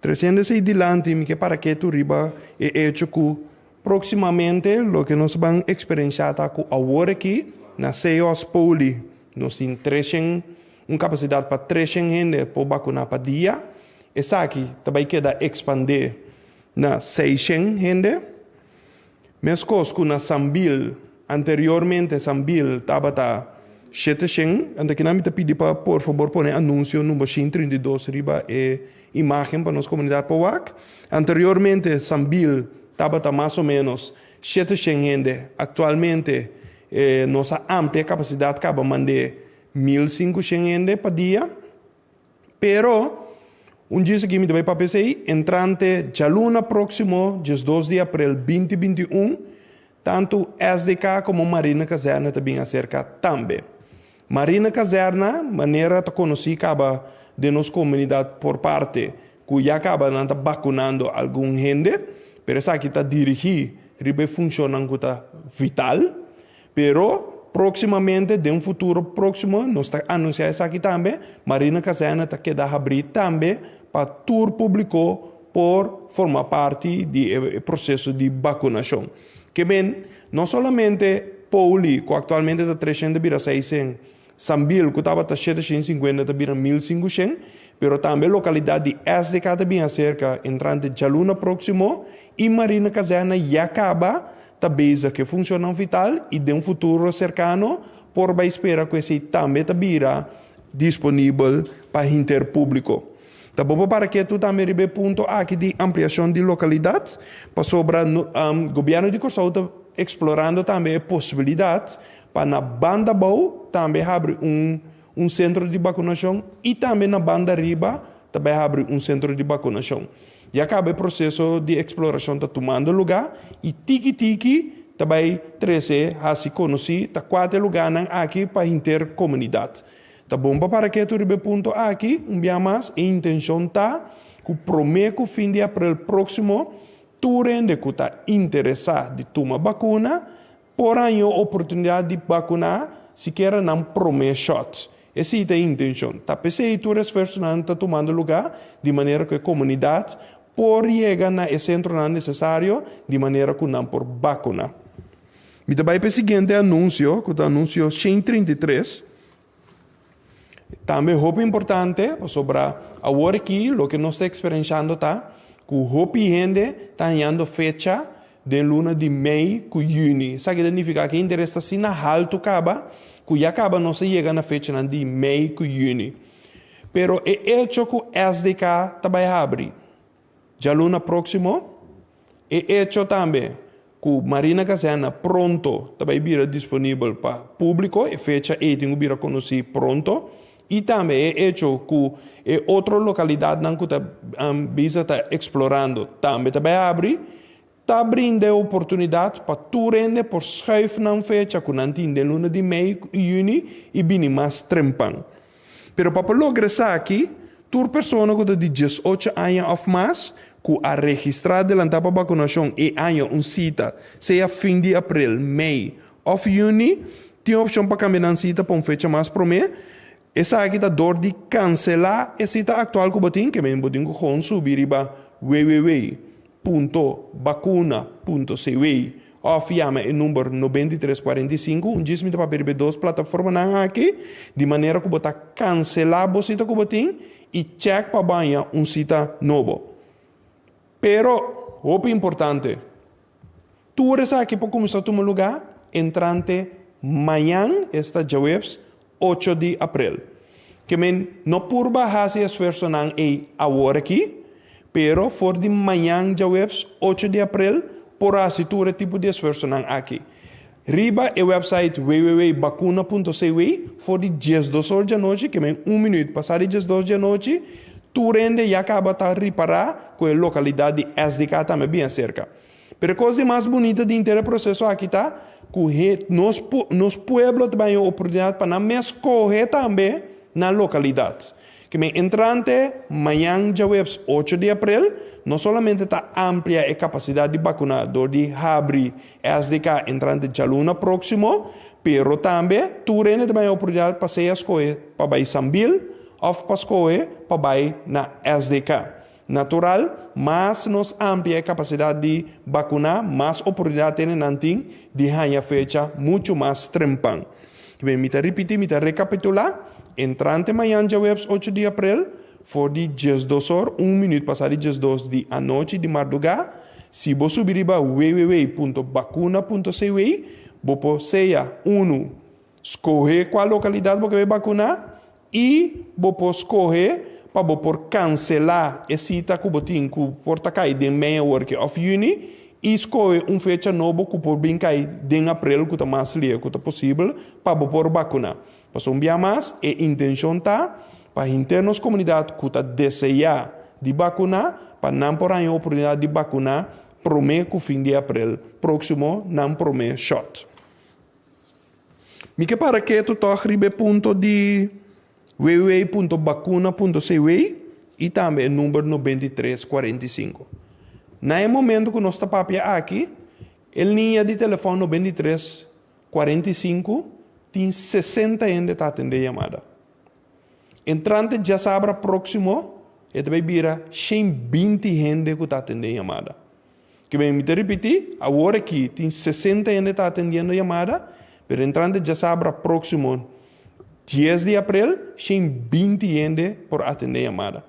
Tresiendo esei dilanti mi ke para ketu riba e echo ku próksimamente loke nos ban eksperensiá ta ku awor aki na Seos Poli nos tin treshen un kapasidat pa treshen hende por bakuná pa dia. Esaki ta bai keda ekspandé na seishen hende. Meskos ku na Sambil, anteriormente Sambil tabata 700, anto kinan mi ta pidi pa por fabor pone anunsio number 132 riba e imagen pa nos komunidat por wak. Anteriormente Sambil tabata mas o menos 700 hende, aktualmente nos a amplia e kapasidat kaba mand'é 1500 hende pa dia. Pero, un djis aki mi ta bai papia esei, entrante djaluna próksimo, 12 di aprel 2021, tantu SDK komo Marina Kazèrne ta bin aserka tambe. Marina Kazèrna, manera ta konosí kaba den nos komunidat por parte ku ya kaba nan ta bakunando algun hende, pero esaki ta dirigí riba e funshonnan ku ta vital. Pero próksimamente, den un futuro próksimo, nos ta anunsiá esaki tambe, Marina Kazerne ta keda habrí tambe pa tur públiko por forma parti di e proseso di bakunashon. Ke men, no solamente Poli, ku aktualmente ta 300 bira 600, Sambil, ku tabata 750 ta bira 1500, pero tambe lokalidat di SDK ta bin aserka entrante djaluna próksimo i Marina Kazerne ya kaba ta bezig ku e funshonnan vital i den futuro serkano por bai spera ku esei tambe ta bira disponibel pa hinter públiko. Ta bo por para ketu tambe riba e punto aki di ampliashon di lokalidat, pasobra gobièrnu di Kòrsou ta eksplorando tambe e posibilidat pa na banda abou tambe habri un un sentro di bakunashon i tambe na banda ariba ta bai habri un sentro di bakunashon. Ya kaba e proseso di eksplorashon ta tumando lugá i tiki tiki ta bai trese hasi konosí ta kua ta e lugánan aki pa hinter komunidat. Ta bon pa para ketu riba e punto aki, un bia mas e intenshon ta ku promé ku fin di aprel próksimo tur hende ku ta interesá di tuma bakuna por haña oportunidat di bakuná sikiera nan promé shòt. Esei ta e intenshon. Ta p'esei tur esfuersonan ta tumando lugá di manera ku e komunidat por yega na e sentronan nesesario di manera ku nan por bakuná. Mi ta bai pa e siguiente anunsio, ku ta anunsio 133. Tambe hopi importante, pasobra awor aki loke nos ta eksperenshando ta ku hopi hende ta hañando fecha den luna di mei ku yüni. Esaki ta nifiká ku e interes ta asina haltu kaba ku ya kaba nos ta yega na fechanan di mei ku yüni. Pero e echo ku SDK ta bai habri djaluna próksimo, e echo tambe. ku Marina Kazèrne pronto ta bai bira disponibel pa públiko, e fecha ei tin ku bira konosí pronto, i tambe e echo ku e otro lokalidatnan ku ta bisa ta eksplorando tambe ta bai habri, ta brinda e oportunidat pa tur hende por schuif nan fecha ku nan tin den luna di mei i yüni i bini mas trempan. Pero pa por logra esaki, tur persona ku ta di 18 aña òf mas ku a registrá adelantá pa bakunashon e aña un sita, sea fin di aprel, mei òf yüni, tin opshon pa kambia nan sita pa un fecha mas promé. Esaki ta dor di kanselá e sita aktual ku bo tin, ke men bo tin ku gewoon subi riba www punto bakuna punto cw Òf yama e number 93 45, un djis mi ta papia riba e dos plataformanan aki, di manera ku bo ta kanselá bo sita ku bo tin i chèk pa baña un sita nobo. Pero, hopi importante, tur esaki por kuminsá tuma lugá entrante mañan, esta djaweps 8 di aprel. Ke men no purba hasi esfuersonan ei awor aki, pero for di mañan djaweps 8 di aprel por hasi tur e tipo di esfuersonan aki. Riba e website www.bakuna.cw for di 12 or djanochi, ke men un minuut pasá di 12 djanochi, tur hende ya kaba ta ripará ku e lokalidat di SDK tambe bien serka. Pero e kos di mas bunita di henter e proseso aki ta ku he nos nos pueblo ta bai e oportunidat pa nan mes skohe tambe nan lokalidat. Ke men entrante mañan djaweps 8 di aprel no solamente ta amplia e kapasidat di bakuna dor di habri SDK entrante djaluna próksimo, pero tambe tur hende ta bai e oportunidat pa sea skohe pa bai Sambil òf pa skohe pa bai na SDK. Natural, mas nos amplia e kapasidat di bakuná, mas oportunidat tene nan tin di haña fecha muchu mas trempan. Kibé mi ta ripití, mi ta rekapitulá, entrante mañan djaweps 8 di aprel, for di 12 or un minüt pasá di 12 di anochi di mardugá, si bo subi riba www.bakuna.cw, bo por sea unu Skohe kua lokalidat bo ke bai bakuná i bo por skohe pa bo por kanselá e sita ku bo tin ku por ta kai den mei aworki òf yüni i skohe un fecha nobo ku por bin kai den aprel ku ta mas lie ku ta posibel pa bo por bakuná. Pasobra un bia mas e intenshon ta pa henter nos komunidat ku ta deseá di bakuná pa nan por haña oportunidat di bakuná promé ku fin di aprel próksimo nan promé shòt. Mi ke para ketu tòg riba e punto di www.bakuna.cw i tambe e number 9345. Na e momento ku nos ta papia aki, e liña di telefòn 9345 tin 60 hende ta atendé yamada. Entrante djasabra próksimo e ta bai bira 120 hende ku ta atendé yamada. Ke mi ta ripití, awor aki tin 60 hende ta atendiendo yamada, pero entrante djasabra próksimo 10 di aprel, 120 hende por atendé yamada.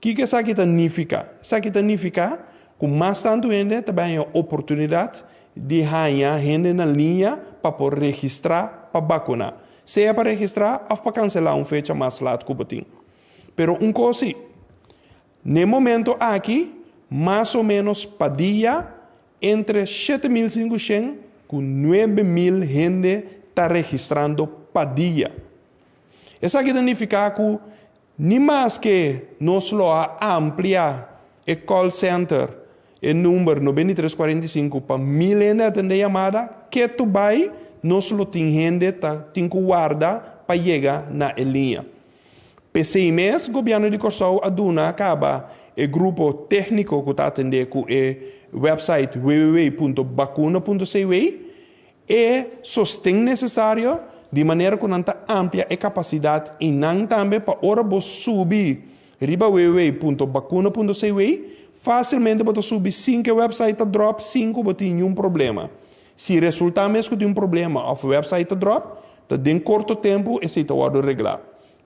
Kiko esaki ta nifiká? Esaki ta nifiká ku mas tantu hende ta bai haña oportunidat di haña hende na liña pa por registrá pa bakuná, sea pa registrá òf pa kanselá un fecha mas lat ku bo tin. Pero un kos sí, N'e momento aki, mas o ménos pa dia, entre 7500 ku 9000 hende ta registrando pa dia. Esaki ta nifiká ku ni maske nos lo a amplia e call center, e number 9345 pa 1000 hende atendé yamada, ketu bai nos lo tin hende ta tin ku warda pa yega na e liña. P'esei mes Gobièrnu di Kòrsou a duna kaba e grupo tékniko ku ta atendé ku e wèpsait www.bakuna.cw e sosten nesesario di manera ku nan ta amplia e kapasidat i nan tambe pa ora bo subi riba www.bakuna.cw fásilmente bo ta subi sin ku e wèpsait ta dròp sin ku bo tin niun problema. Si resultá mes ku tin un problema òf wèpsait ta dròp, ta den korto tempu esei ta wòrdu reglá.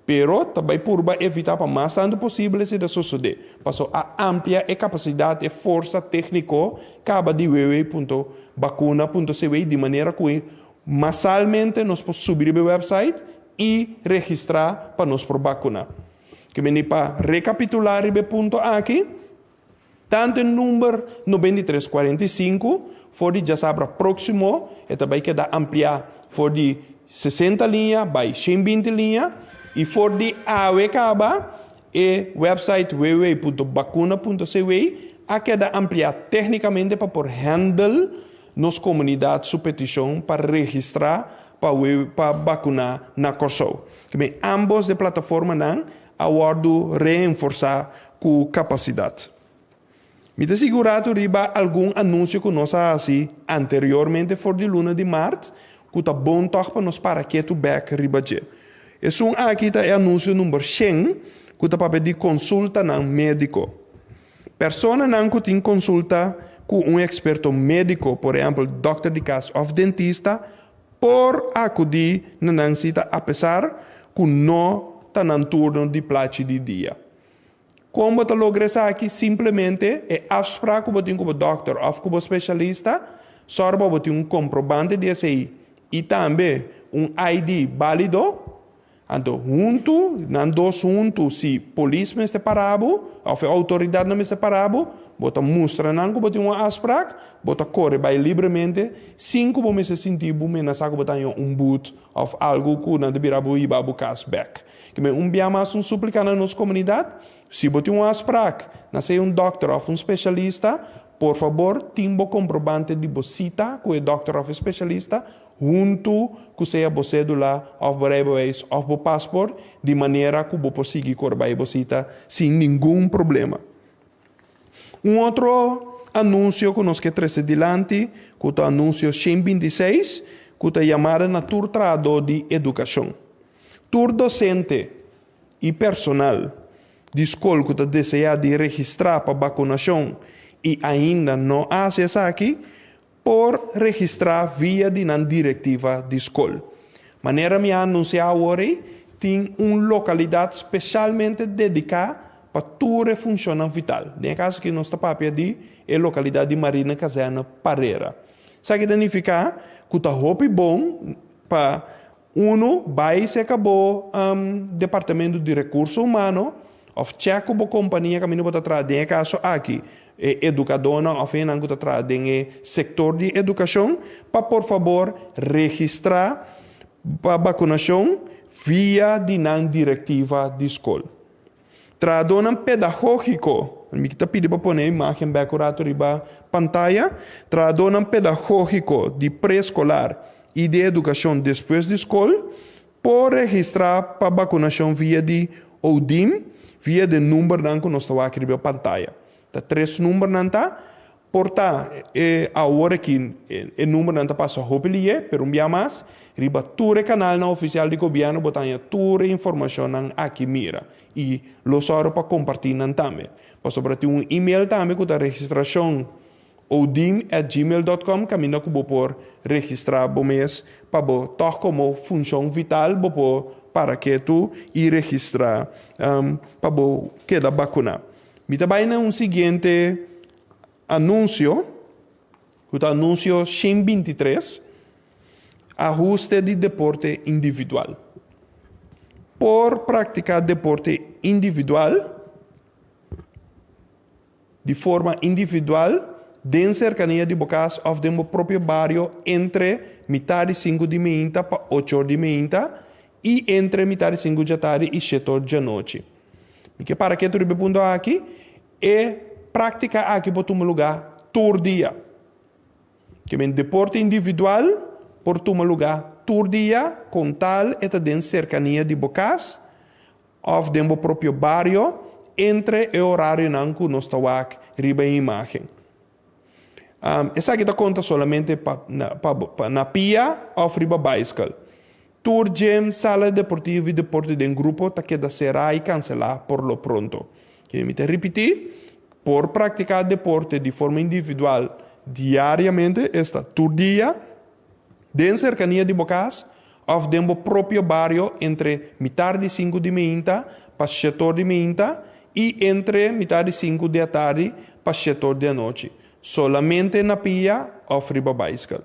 Pero ta bai purba evitá pa mas tantu posibel esei ta sosodé, paso a amplia e kapasidat, e forsa tékniko kaba di www.bakuna.cw di manera ku masalmente nos por subi riba e wèpsait i registrá pa nos por bakuná. Ke bini pa rekapitulá riba e punto aki. Tantu e number 93 45. For di djasabra próksimo e ta bai keda ampliá for di 60 liña bai 120 liña i for di awe kaba e wèpsait www.bakuna.cw a keda ampliá téknikamente pa por hèndel nos komunidat su petishon pa registrá pa pa bakuná na Kòrsou. Kiben ámbos de plataformanan a wòrdu reenforsá ku kapasidat. Mi ta sigurá tur riba algun anunsio ku nos a hasi anteriormente for di luna di mart ku ta bon tòg pa nos para ketu bèk riba dje. Esun aki ta e anunsio number shen ku ta papia di konsultanan médiko. Personanan ku tin konsulta ku un eksperto médiko, por ehèmpel dòkter di kas òf dentista, por akudí na nan sita apesar ku no ta nan turno di plachi di dia. Kon bo ta logra esaki? Simplemente e afsprak ku bo tin ku bo dòkter òf ku bo spesialista, sòru pa bo tin un komprobante di esei i tambe un ID bálido. Anto huntu, nan dos huntu, si polis mester para bo òf e outoridatnan mester para bo, bo ta mustra nan ku bo tin un afsprak, bo ta kore bai libremente sin ku bo mester sinti bo menasá ku bo ta haña un but òf algu ku nan ta bira bo hiba bo kas bèk. Kimen un bia mas un súplika na nos komunidat, si bo tin un afsprak na sea un dòkter òf un spesialista, por fabor tin bo komprobante di bo sita ku e dòkter òf e spesialista huntu ku sea bo sédula òf bo reibeweis òf bo pasport di manera ku bo por sigui kor bai bo sita sin ningun problema. Un otro anunsio ku nos ke trese dilanti ku ta anunsio 126 ku ta yamada na tur trahadó di edukashon. Tur dosente i personal di skol ku ta deseá di registrá pa bakunashon i ainda no a hasi esaki, por registrá via di nan direktiva di skol. Manera mi a anunsiá awor ei, tin un lokalidat spesialmente dediká pa tur e funshonnan vital. Den e kaso aki nos ta papia di e lokalidat di Marina Kazerne Parera. Esaki ta nifiká ku ta hopi bon pa Unu, bai serka bo departamento di rekurso humano òf chèk ku bo kompania kaminda bo ta traha, den e kaso aki e edukadónan òf hendenan ku ta traha den e sektor di edukashon, pa por fabor registrá pa bakunashon via di nan direktiva di skol. Trahadónan pedagógiko, mi ta pidi pa pone e imágen bèk un ratu riba pantaya, trahadónan pedagógiko di preeskolar i di edukashon despues di skol por registrá pa bakunashon via di ODIM via di e numbernan ku nos ta wak riba pantaya. Ta tres numbernan ta, Por ta e awor aki e numbernan ta pasa hopi lié, pero un bia mas, riba tur e kanalnan ofisial di gobièrnu bo ta haña tur e informashonnan aki mira i lo sòru pa kompartí nan tambe. Pasobra tin un email tambe ku ta registrashon odim at gmail dot com kaminda ku bo por registrá bo mes pa bo tòg komo funshon vital bo por para ketu i registrá pa bo keda bakuná. Mi ta bai na un siguiente anunsio, ku ta anunsio 123, ahuste di deporte individual. Por praktiká deporte individual di forma individual den serkania di bo kas òf den bo propio bario entre mitar di sinku di meinta pa ocho or di meinta i entre mitar di sinku djatardi i shete or djanochi. Mi ke para ketu riba e punto aki, e práktika aki por tuma lugá tur dia. Ke men deporte individual por tuma lugá tur dia kon tal e ta den serkania di bo kas òf den bo propio bario entre e orarionan ku nos ta wak riba e imágen. Esaki ta konta solamente pa pa na pia òf riba baiskel. Tur gym, sala deportivo i deporte den grupo ta keda será i kanselá por lo pronto. Ke mi ta ripití, por praktiká deporte di forma individual diariamente, esta tur dia, den serkania di bo kas òf den bo propio bario entre mitar di sinku di meinta pa shetor di meinta i entre mitar di sinku di atardi pa shetor di anochi, solamente na pia òf riba baiskel.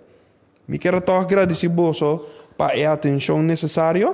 Mi kier a tòg gradisí boso pa e atenshon nesesario.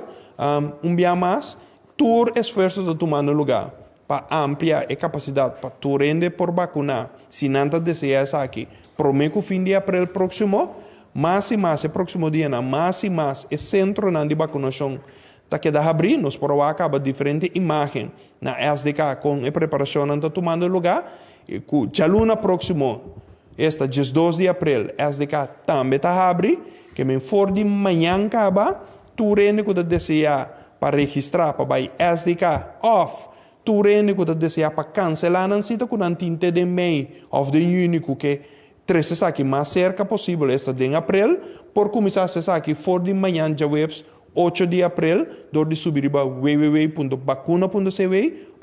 Un bia mas, tur esfuerso ta tumando lugá pa amplia e kapasidat pa tur hende por bakuná si nan ta deseá esaki. Promé ku fin di aprel próksimo, mas i mas e próksimo dianan mas i mas e sentronan di bakunashon ta keda habrí. Nos por a wak kaba diferente imágen na SDK kon e preparashonnan ta tumando lugá. I ku djaluna próksimo, esta 12 di aprel, SDK tambe ta habri. Ke men for di mañan kaba, tur hende ku ta deseá pa registrá pa bai SDK òf Tur hende ku ta deseá pa kanselá nan sita ku nan tin te den mei òf den yüni ku ke trese esaki mas serka posibel, esta den aprel, por kuminsá hasi esaki for di mañan djaweps 8 di aprel dor di subi riba www.bakuna.cw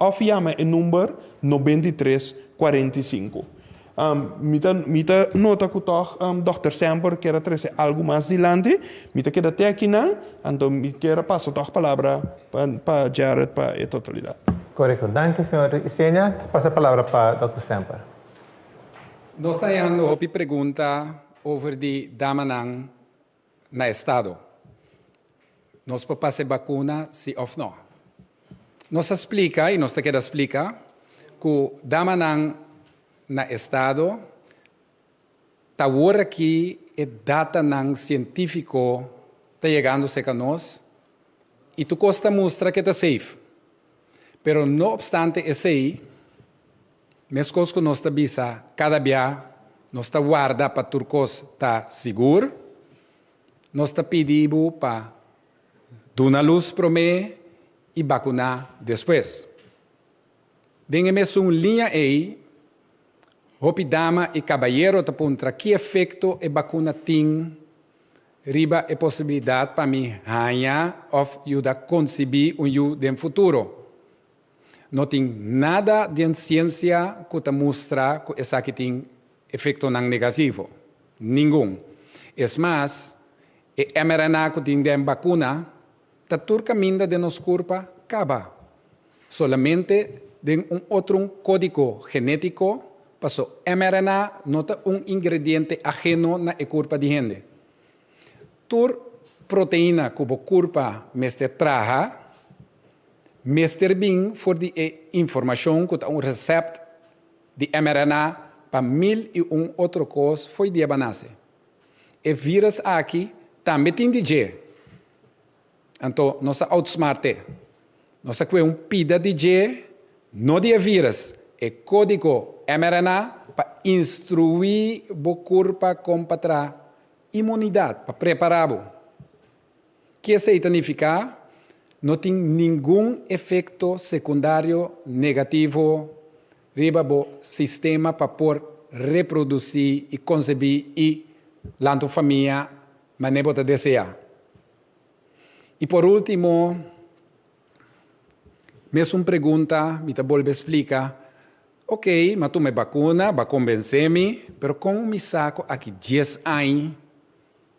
òf yama e number 93 45. Mi ta mi ta nota ku tòg dòkter Semper kier a trese algu mas dilanti. Mi ta keda te akinan, anto mi kier a pasa tòg palabra pa pa Gerrit pa e totalidat. Korekto. Danki señor Isenia. Ta pasa e palabra pa dòkter Semper. Nos ta hañando hopi pregunta over di damanan na estado. Nos por pasa e bakuna si òf no? Nos a splika i nos ta keda splika ku damanan na estado ta awor aki e datanan sientífiko ta yegando serka nos i tur kos ta mustra ke ta safe. Pero no opstante esei, Meskos ku nos ta bisa kada bia nos ta warda pa tur kos ta sigur, nos ta pidi bo pa duna lus promé i bakuná despues. Den e mesun liña ei, hopi dama i kabayero ta puntra ki efekto e bakuna tin riba e posibilidat pa mi haña òf yuda konsibí un yu den futuro. No tin nada den siensia ku ta mustra ku esaki tin efektonan negativo. Ningun. Es mas, e mRNA ku tin den bakuna ta tur kaminda den nos kurpa kaba. Solamente den un otro kódigo genétiko, paso mRNA no ta un ingrediente aheno na e kurpa di hende. Tur proteina ku bo kurpa mester traha, Mester bin for di e informashon ku ta un resèpt di mRNA pa 1001 otro kos fo'i dia ba nase. E vírus aki tambe tin di dje. Anto nos a outsmart'é. Nos a kue un pida di dje, no di e vírus, e kódigo mRNA pa instruí bo kurpa kon pa traha imunidat, pa prepará bo. Ki esei ta nifiká? No tin ningun efekto sekundario negativo riba bo sistema pa por reprodusí i konsebí i lanta un famia manera bo ta deseá. I por último, mesun pregunta mi ta bolbe splika, Ok, m'a tuma e bakuna, b'a kombensé mi, pero kon mi sa ku aki dies aña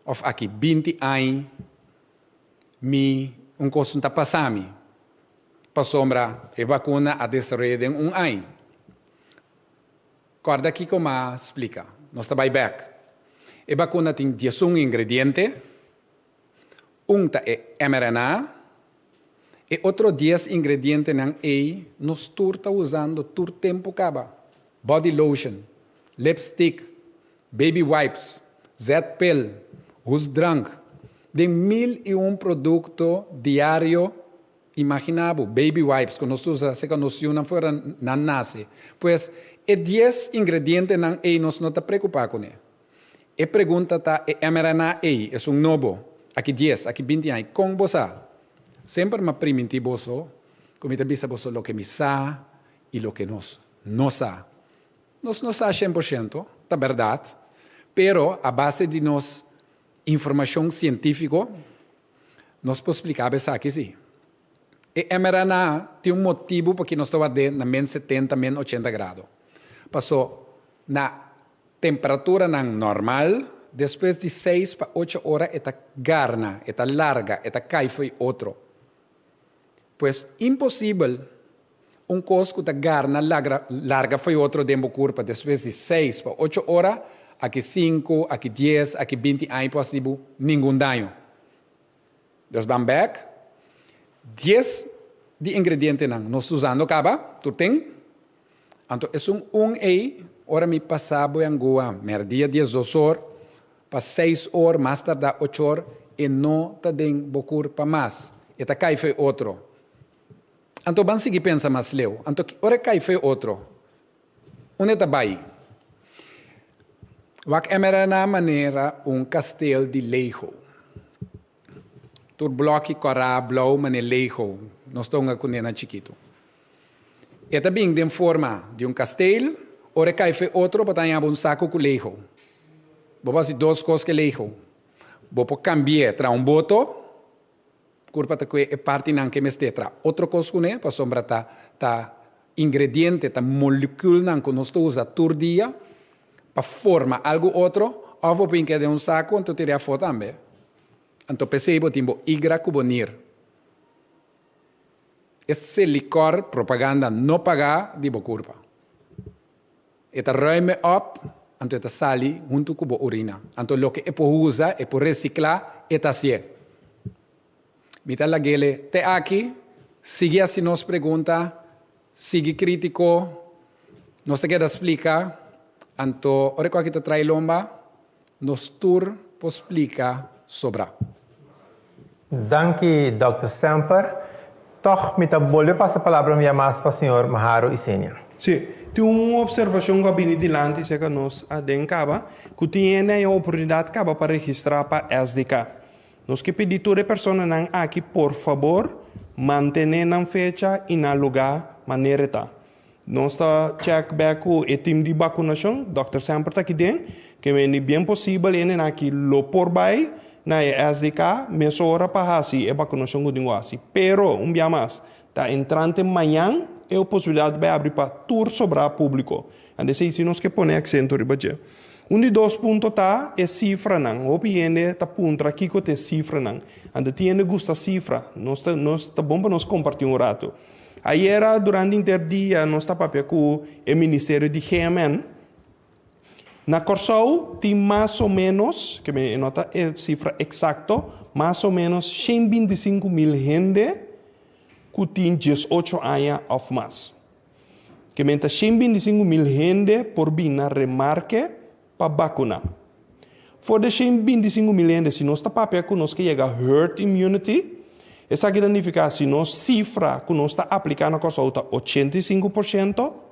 Of aki 20 añ mi un kos no ta pasa mi pasobra e bakuna a desaroya den un añ. Kòrda kiko m'a splika. Nos ta bai bèk. E bakuna tin 11 ingrediente, un ta e mRNA, e otro 10 ingredientenan ei nos tur ta usando tur tempu kaba, body lotion, lipstick, Baby wipes, zetpil, hoestdrank, den 1001 produkto diario imagina bo, baby wipes ku nos ta usa seka nos yunan fuera nan nase. Pues e 10 ingredientenan ei nos no ta preokupa kuné. E pregunta ta e mRNA ei, esun nobo, aki 10, aki 20 aña, kon bo sa? Semper m'a priminti boso ku mi ta bisa boso loke mi sa i loke nos no sa. Nos no sa 100%, ta bèrdat, pero a base di nos informashon sientífiko, nos por splika bo esaki sí. E mRNA tin un motibu pakico nos ta ward'é na men 70, men 80 grado. Paso na temperaturanan normal, despues di 6 pa 8 ora e ta garna, e ta larga, e ta kai fo'i otro. Pues imposibel Un kos ku ta garna lagra larga fo'i otro den bo kurpa despues di 6 pa 8 ora, aki 5, aki 10, aki 20 aña por hasi bo ningun daño. Dus ban bèk, 10 di ingredientenan nos ta usando kaba, tur ten, anto esun un ei. Ora mi pasa bo e angua merdia 12 or, pa 6 or, mas tarda 8 or, e no ta den bo curpa mas. E ta cay fo'i otro. Anto ban sigui pensa mas leu. Anto ora e cay fo'i otro, unda e ta bay? Wak mRNA manera un kasteel di Lego. Tur blòki kòrá, blou manera Lego. Nos ta hunga kuné na chikitu. E ta bin den forma di un kasteel, ora e kai fo'i otro bo ta haña bo un saku ku Lego. Bo por hasi dos kos ku e Lego. Bo por kambi'é tra un boto, kurpa ta kue e partinan ku e mester tra otro kos kuné, pasobra ta ta ingrediente, ta molekülnan ku nos ta usa tur dia pa forma algu otro, òf bo por hink'é den un saku anto tir'é afó tambe. Anto p'esei bo tin bo igra ku bo nir. E selikòr propaganda no pagá di bo kurpa. E ta ruime op, anto e ta sali huntu ku bo urina. Anto loke e por usa, e por resiklá, e ta hasié. Mi ta lag'ele te aki, sigui hasi nos pregunta, sigui krítiko, nos ta keda splika, anto ora ku aki ta trai lomba, nos tur por splika sobrá. Danki Dòkter Semper. Tòg mi ta bolbe pasa palabra un bia mas pa señor Maharo Isenia. Sí, tin un observacion cu a bini dilanti cerca nos aden caba, cu tin hende a oportunidad caba pa registra pa SDK. Nos ke pidi tur e personanan aki por fabor mantene nan fecha y nan lugar manera e ta. Nos ta check back cu e team di vacunacion, Dòkter Semper ta aki den, ke meni bien posibel hendenan aki lo por bay na e SDK mesora pa haci e vacunacion cu tin cu haci. Pero, un bia mas, ta entrante mañan e posibilidad bay abri pa tur sobra publico. Anto esey si nos ke pone acento riba dje. Un di dos punto ta e cifranan. Hopi hende ta puntra kico ta e cifranan. Anto tin hende gusta cifra. Nos ta, nos ta bon pa nos comparti un rato. Ayera durante inter dia nos ta papia ku e ministerio di GMN. Na Kòrsou tin mas o ménos, ke mi no ta e sifra eksakto, mas o ménos 125 mil hende ku tin 18 aña òf mas. Ke men ta 125 mil hende por bin na remarke pa vakuná. For di 125 mil hende, si nos ta papia ku nos ke yega herd immunity, esaki ta nifiká si nos sifra ku nos ta apliká na Kòrsou ta 85%,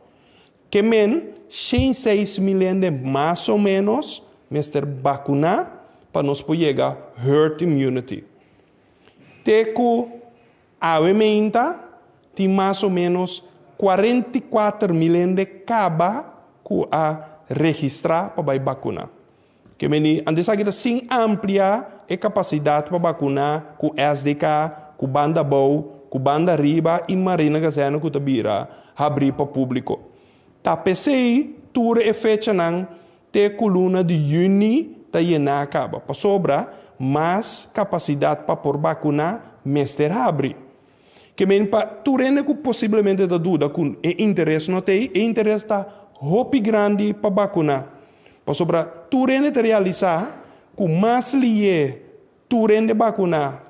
ke men 106 mil hende mas o ménos mester vakuná pa nos por yega herd immunity. Te ku awe mainta tin mas o ménos 44 mil hende kaba ku a registrá pa bai vakuná. Ke meni, antes aki ta sin amplia e kapasidat pa vakuná ku SDK, ku Banda Bou, ku Banda Riba i Marina Kazerne ku ta bira habrí pa públiko. Ta p'esei tur e fechanan te ku luna di yüni ta yená kaba. Pasobra mas kapasidat pa por vakuná mester habri. Ke men pa tur hende ku posiblemente ta duda ku e interes no t'ei, e interes ta hopi grandi pa vakuná. Pasobra tur hende ta realisá ku mas lié tur hende vakuná,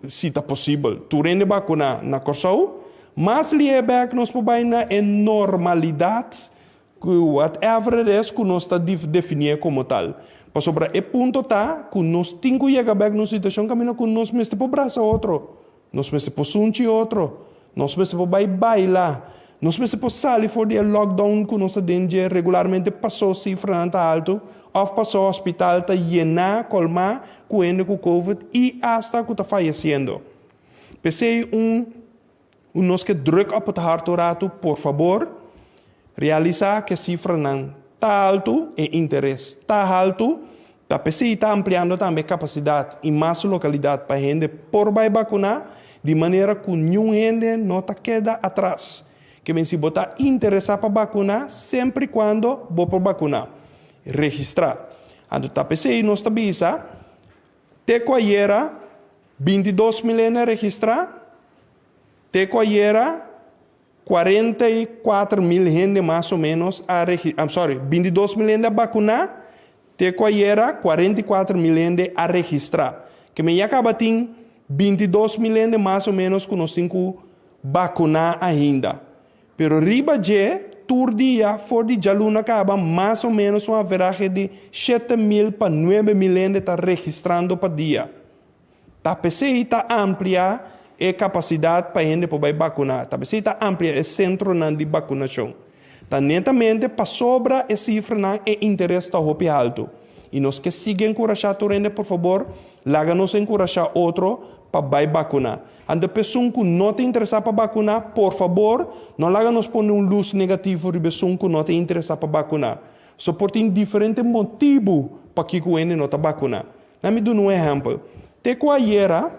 si ta posibel, tur hende vakuná na Kòrsou, mas lié bèk nos por bai na e normalidat ku whatever it is ku nos ta definié komo tal. Pasobra e punto ta ku nos tin ku yega bèk na un situashon kaminda ku nos mester por brasa otro, nos mester por sunchi otro, nos mester por bai baila, nos mester por sali for di e lockdown ku nos ta den dje regularmente pasó sifranan ta altu òf pasó hospital ta yená, kolmá ku hende ku covid i asta ku ta fayesiendo. P'esei un un nos ke druk op het hart un ratu, por fabor, realisá ku e sifranan ta altu, e interes ta altu, ta p'esei ta ampliando tambe kapasidat i mas lokalidat pa hende por bai vakuná, di manera ku niun hende no ta keda atras. Ke men si bo ta interesá pa vakuná, semper i kuando bo por vakuná. Registrá. Anto ta p'esei nos ta bisa, te ku ayera 22 mil hende a registrá, te ku ayera 44 mil hende mas o ménos a I'm sorry, 22 mil hende a vakuná, te ku ayera 44 mil hende a registrá. Ke men ya kaba tin 22 mil hende mas o ménos ku nos tin ku vakuná ainda. Pero riba dje, tur dia for di djaluna kaba mas o ménos un averahe di 7000 pa 9000 hende ta registrando pa dia. Ta p'esei ta amplia e kapasidat pa hende por bai bakuná. Ta p'esei ta amplia e sentronan di bakunashon. Ta netamente pasobra e sifranan e interes ta hopi haltu. I nos ke sigui enkurashá tur hende por fabor laga nos enkurashá otro pa bai bakuná. Anto p'esun ku no ta interesá pa bakuná por fabor no laga nos pone un lus negativo riba esun ku no ta interesá pa bakuná. So por tin diferente motibu pakiko hende no ta bakuná. Na mi duna un ehèmpel. Te ku ayera,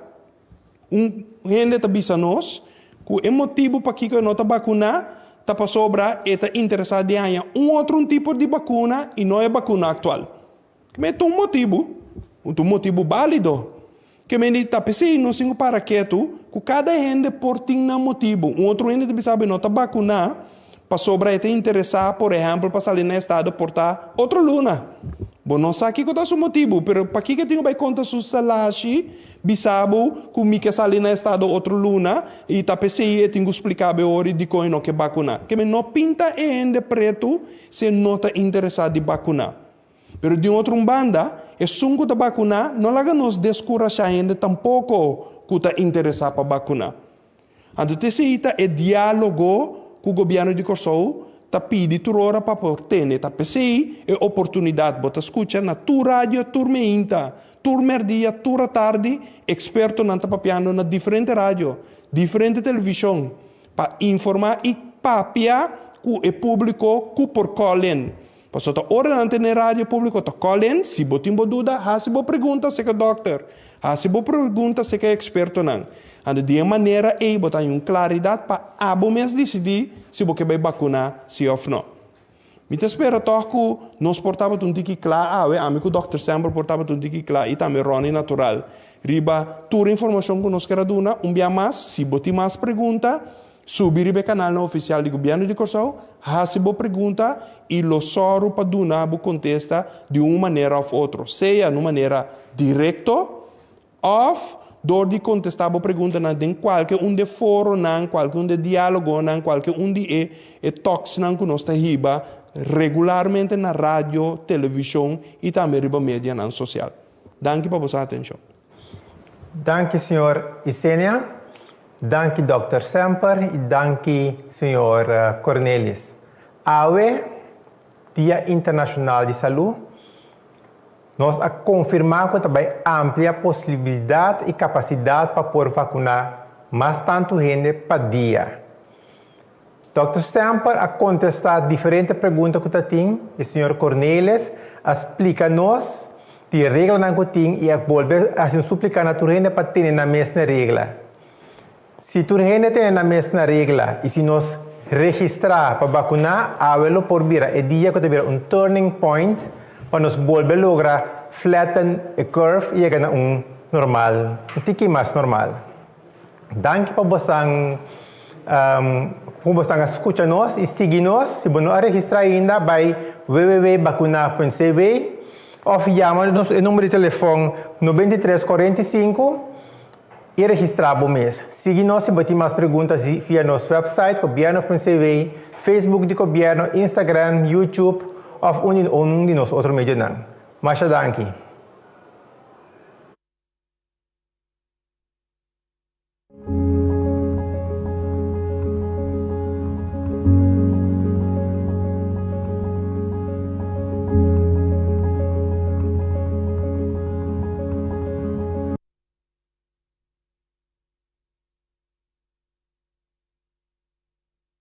un hende ta bisa nos ku e motibu pakiko e no ta bakuná ta pasobra e ta interesá di haña un otro un tipo di bakuna i no e bakuna aktual. Keme e ta un motibu, un motibu bálido. Keme di ta p'esei nos tin ku para ketu ku kada hende por tin nan motibu. Un otro hende ta bisa bo e no ta bakuná pasobra e ta interesá, por ehèmpel, pa sali na estado por ta otro luna. Bo no sa kiko ta su motibu, pero pakiko e tin ku bai konta su salashi bisa bo ku mi ke sali na estado otro luna i ta p'esei e tin ku splika bo e ora i dikon e no ke bakuná. Keme no pinta e hende pretu si e no ta interesá di bakuná. Pero di un otro un banda, esun ku ta bakuná no laga nos deskurashá hende tampoko ku ta interesá pa bakuná. Anto ta esei ta e diálogo ku gobièrnu di Kòrsou ta pidi tur ora pa por tene. Ta p'esei e oportunidat bo ta skucha na tur radio, tur meinta, tur mèrdia, tur atardi, ekspertonan ta papiando na diferente radio, diferente televishon pa informá i papia ku e públiko ku por call in. Pasobra ta ora nan tene radio públiko ta call in, si bo tin bo duda, hasi bo pregunta serka dòkter, hasi bo pregunta serka e ekspertonan. Anto di e manera ei bo ta haña un klaridat pa abo mes disidí si bo ke bai bakuná si òf nò. Mi ta spera tòg ku nos por tabata un tiki kla awe, ami ku dòkter Semper por tabata un tiki kla i tambe Ronnie Natural riba tur informashon ku nos ker a duna. Un bia mas, si bo tin mas pregunta, Subi riba e kanalnan ofisial di Gobièrnu di Kòrsou, hasi bo pregunta i lo sòru pa duna bo kontesta di un manera òf otro, sea na un manera direkto òf dor di kontestá bo preguntanan den kualke un di e foronan, kualke un di e diálogonan, kualke un di e e talksnan ku nos ta hiba regularmente na radio, televishon i tambe riba medianan sosial. Danki pa boso atenshon. Danki señor Isenia, danki Dòkter Semper i danki señor Cornelis. Awe, Dia Internashonal di Salú, nos a konfirmá ku ta bai amplia posibilidat i kapasidat pa por vakuná mas tantu hende pa dia. Dòkter Semper a kontestá diferente pregunta ku ta tin i señor Cornelis a splika nos di e reglanan ku tin i a bolbe hasi un suplika na tur hende pa tene nan mes na regla. Si tur hende tene nan mes na regla i si nos registrá pa bakuná awe lo por bira e dia ku ta bira un turning point pa nos bolbe logra flatten e curve i yega na un normal, un tiki mas normal. Danki pa bosan ku bosan a skucha nos i sigui nos. Si bo no a registrá ainda, bai www.bakuna.cw òf yama nos e number di telefòn 93 45 i registrá bo mes. Sigui nos si bo tin mas pregunta via nos wèpsait gobierno.cw, Facebook di Gobierno, Instagram, YouTube òf un di nos otro medionan. Masha danki!